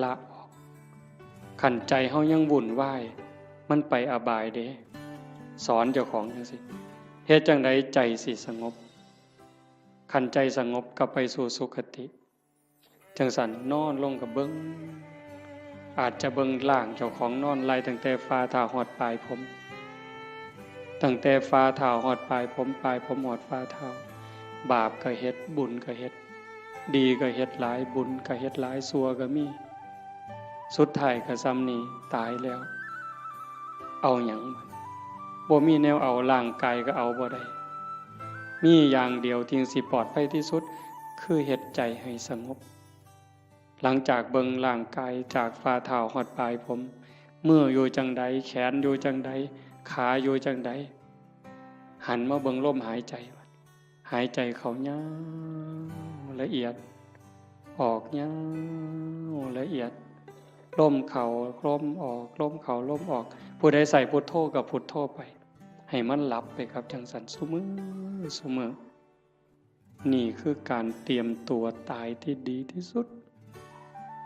ละออก คันใจเฮายังวุ่นวาย มันไปอบายเด้ สอนเจ้าของจั่งซี้ เฮ็ดจั่งใดใจสิสงบ คันใจสงบก็ไปสู่สุคติ จั่งซั้นนอนลงก็เบิ่ง อาจจะเบิ่งร่างเจ้าของนอนไล่ตั้งแต่ฝ่าเท้าฮอดปลายผม ตั้งแต่ฝ่าเท้าฮอดปลายผม ปลายผมฮอดฝ่าเท้า บาปก็เฮ็ด บุญก็เฮ็ด ดีก็เฮ็ดหลาย บุญก็เฮ็ดหลาย ชั่วก็มี สุดท้ายก็ส่ำนี้ ตายแล้ว เอาหยัง บ่มีแนวเอา ร่างกายก็เอาบ่ได้ มีอย่างเดียวที่สิปลอดภัยที่สุด คือเฮ็ดใจให้สงบ หลังจากเบิ่งร่างกายจากฝ่าเท้าฮอดปลายผม มืออยู่จั่งใด แขนอยู่จั่งใด ขาอยู่จั่งใด หันมาเบิ่งลมหายใจ หายใจเข้ายาวละเอียด ออกยาวละเอียด ลมเข้าลมออก ลมเข้าลมออก ผู้ใดใส่พุทโธก็พุทโธไป ให้มันหลับไปครับ จั่งซั้นซุมื้อซุมื้อ นี่คือการเตรียมตัวตายที่ดีที่สุด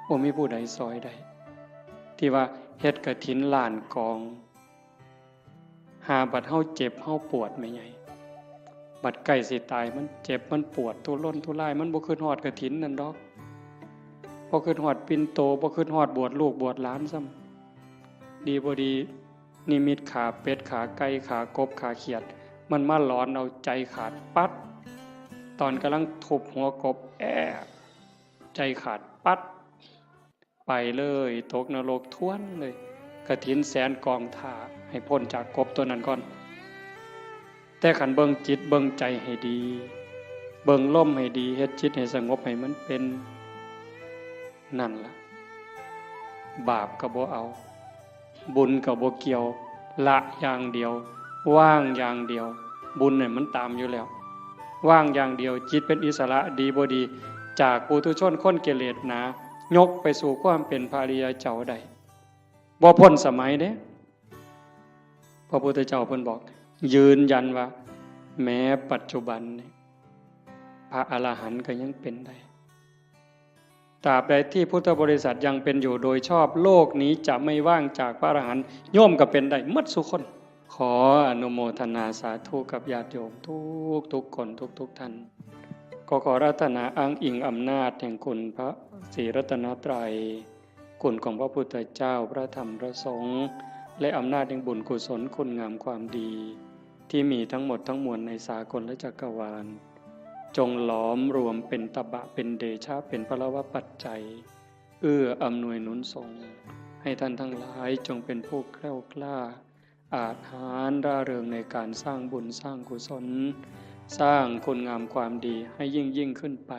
บ่มีผู้ใดซอยได้ ที่ว่าเฮ็ดกฐินล้านกอง หาบัดเฮาเจ็บเฮาปวดแม่ใหญ่ บัดใกล้สิตายมันเจ็บมันปวดทุรนทุราย มันบ่คิดฮอดกฐินนั่นดอก บ่คิดฮอดปิ่นโต บ่คิดฮอดบวชลูกบวชหลานซ้ำ ดีบ่ดี นิมิตขาเป็ด ขาไก่ ขากบ ขาเขียด มันมาหลอนเอาใจขาดปั๊ด ตอนกำลังทุบหัวกบ แอะ ใจขาดปั๊ด ไปเลย ตกนรกทวนเลย กฐินแสนกองถ่า ให้พ้นจากกบตัวนั้นก่อน แต่คันเบิ่งจิตเบิ่งใจให้ดี เบิ่งลมให้ดี เฮ็ดจิตให้สงบให้มันเป็น นั่นล่ะ บาปก็บ่เอา บุญก็บ่เกี่ยว ละอย่างเดียว วางอย่างเดียว บุญเนี่ยมันตามอยู่แล้ว วางอย่างเดียว จิตเป็นอิสระ ดีบ่ดี จากปุถุชนคนกิเลสหนา ยกไปสู่ความเป็นพระอริยเจ้าได้ บ่พ้นสมัยเด้ พระพุทธเจ้าเพิ่นบอก ยืนยันว่า แม้ปัจจุบันนี่ พระอรหันต์ก็ยังเป็นได้ ตราบใดที่พุทธบริษัทยังเป็นอยู่โดยชอบ โลกนี้จะไม่ว่างจากพระอรหันต์ โยมก็เป็นได้หมดซุคน ขออนุโมทนาสาธุกับญาติโยมทุกทุกๆคน ทุกๆท่าน ก็ขออาราธนาอ้างอิงอำนาจแห่งคุณพระศรีรัตนตรัย คุณของพระพุทธเจ้า พระธรรม พระสงฆ์ และอำนาจแห่งบุญกุศลคุณงามความดี ที่มีทั้งหมดทั้งมวลในสากลจักรวาล จงหลอมรวมเป็นตบะ เป็นเดชะ เป็นพลวปัจจัย เอื้ออำนวยหนุนส่ง ให้ท่านทั้งหลายจงเป็นผู้แคล้วคลาด อาจหาญร่าเริงในการสร้างบุญสร้างกุศล สร้างคุณงามความดีให้ยิ่งยิ่งขึ้นไป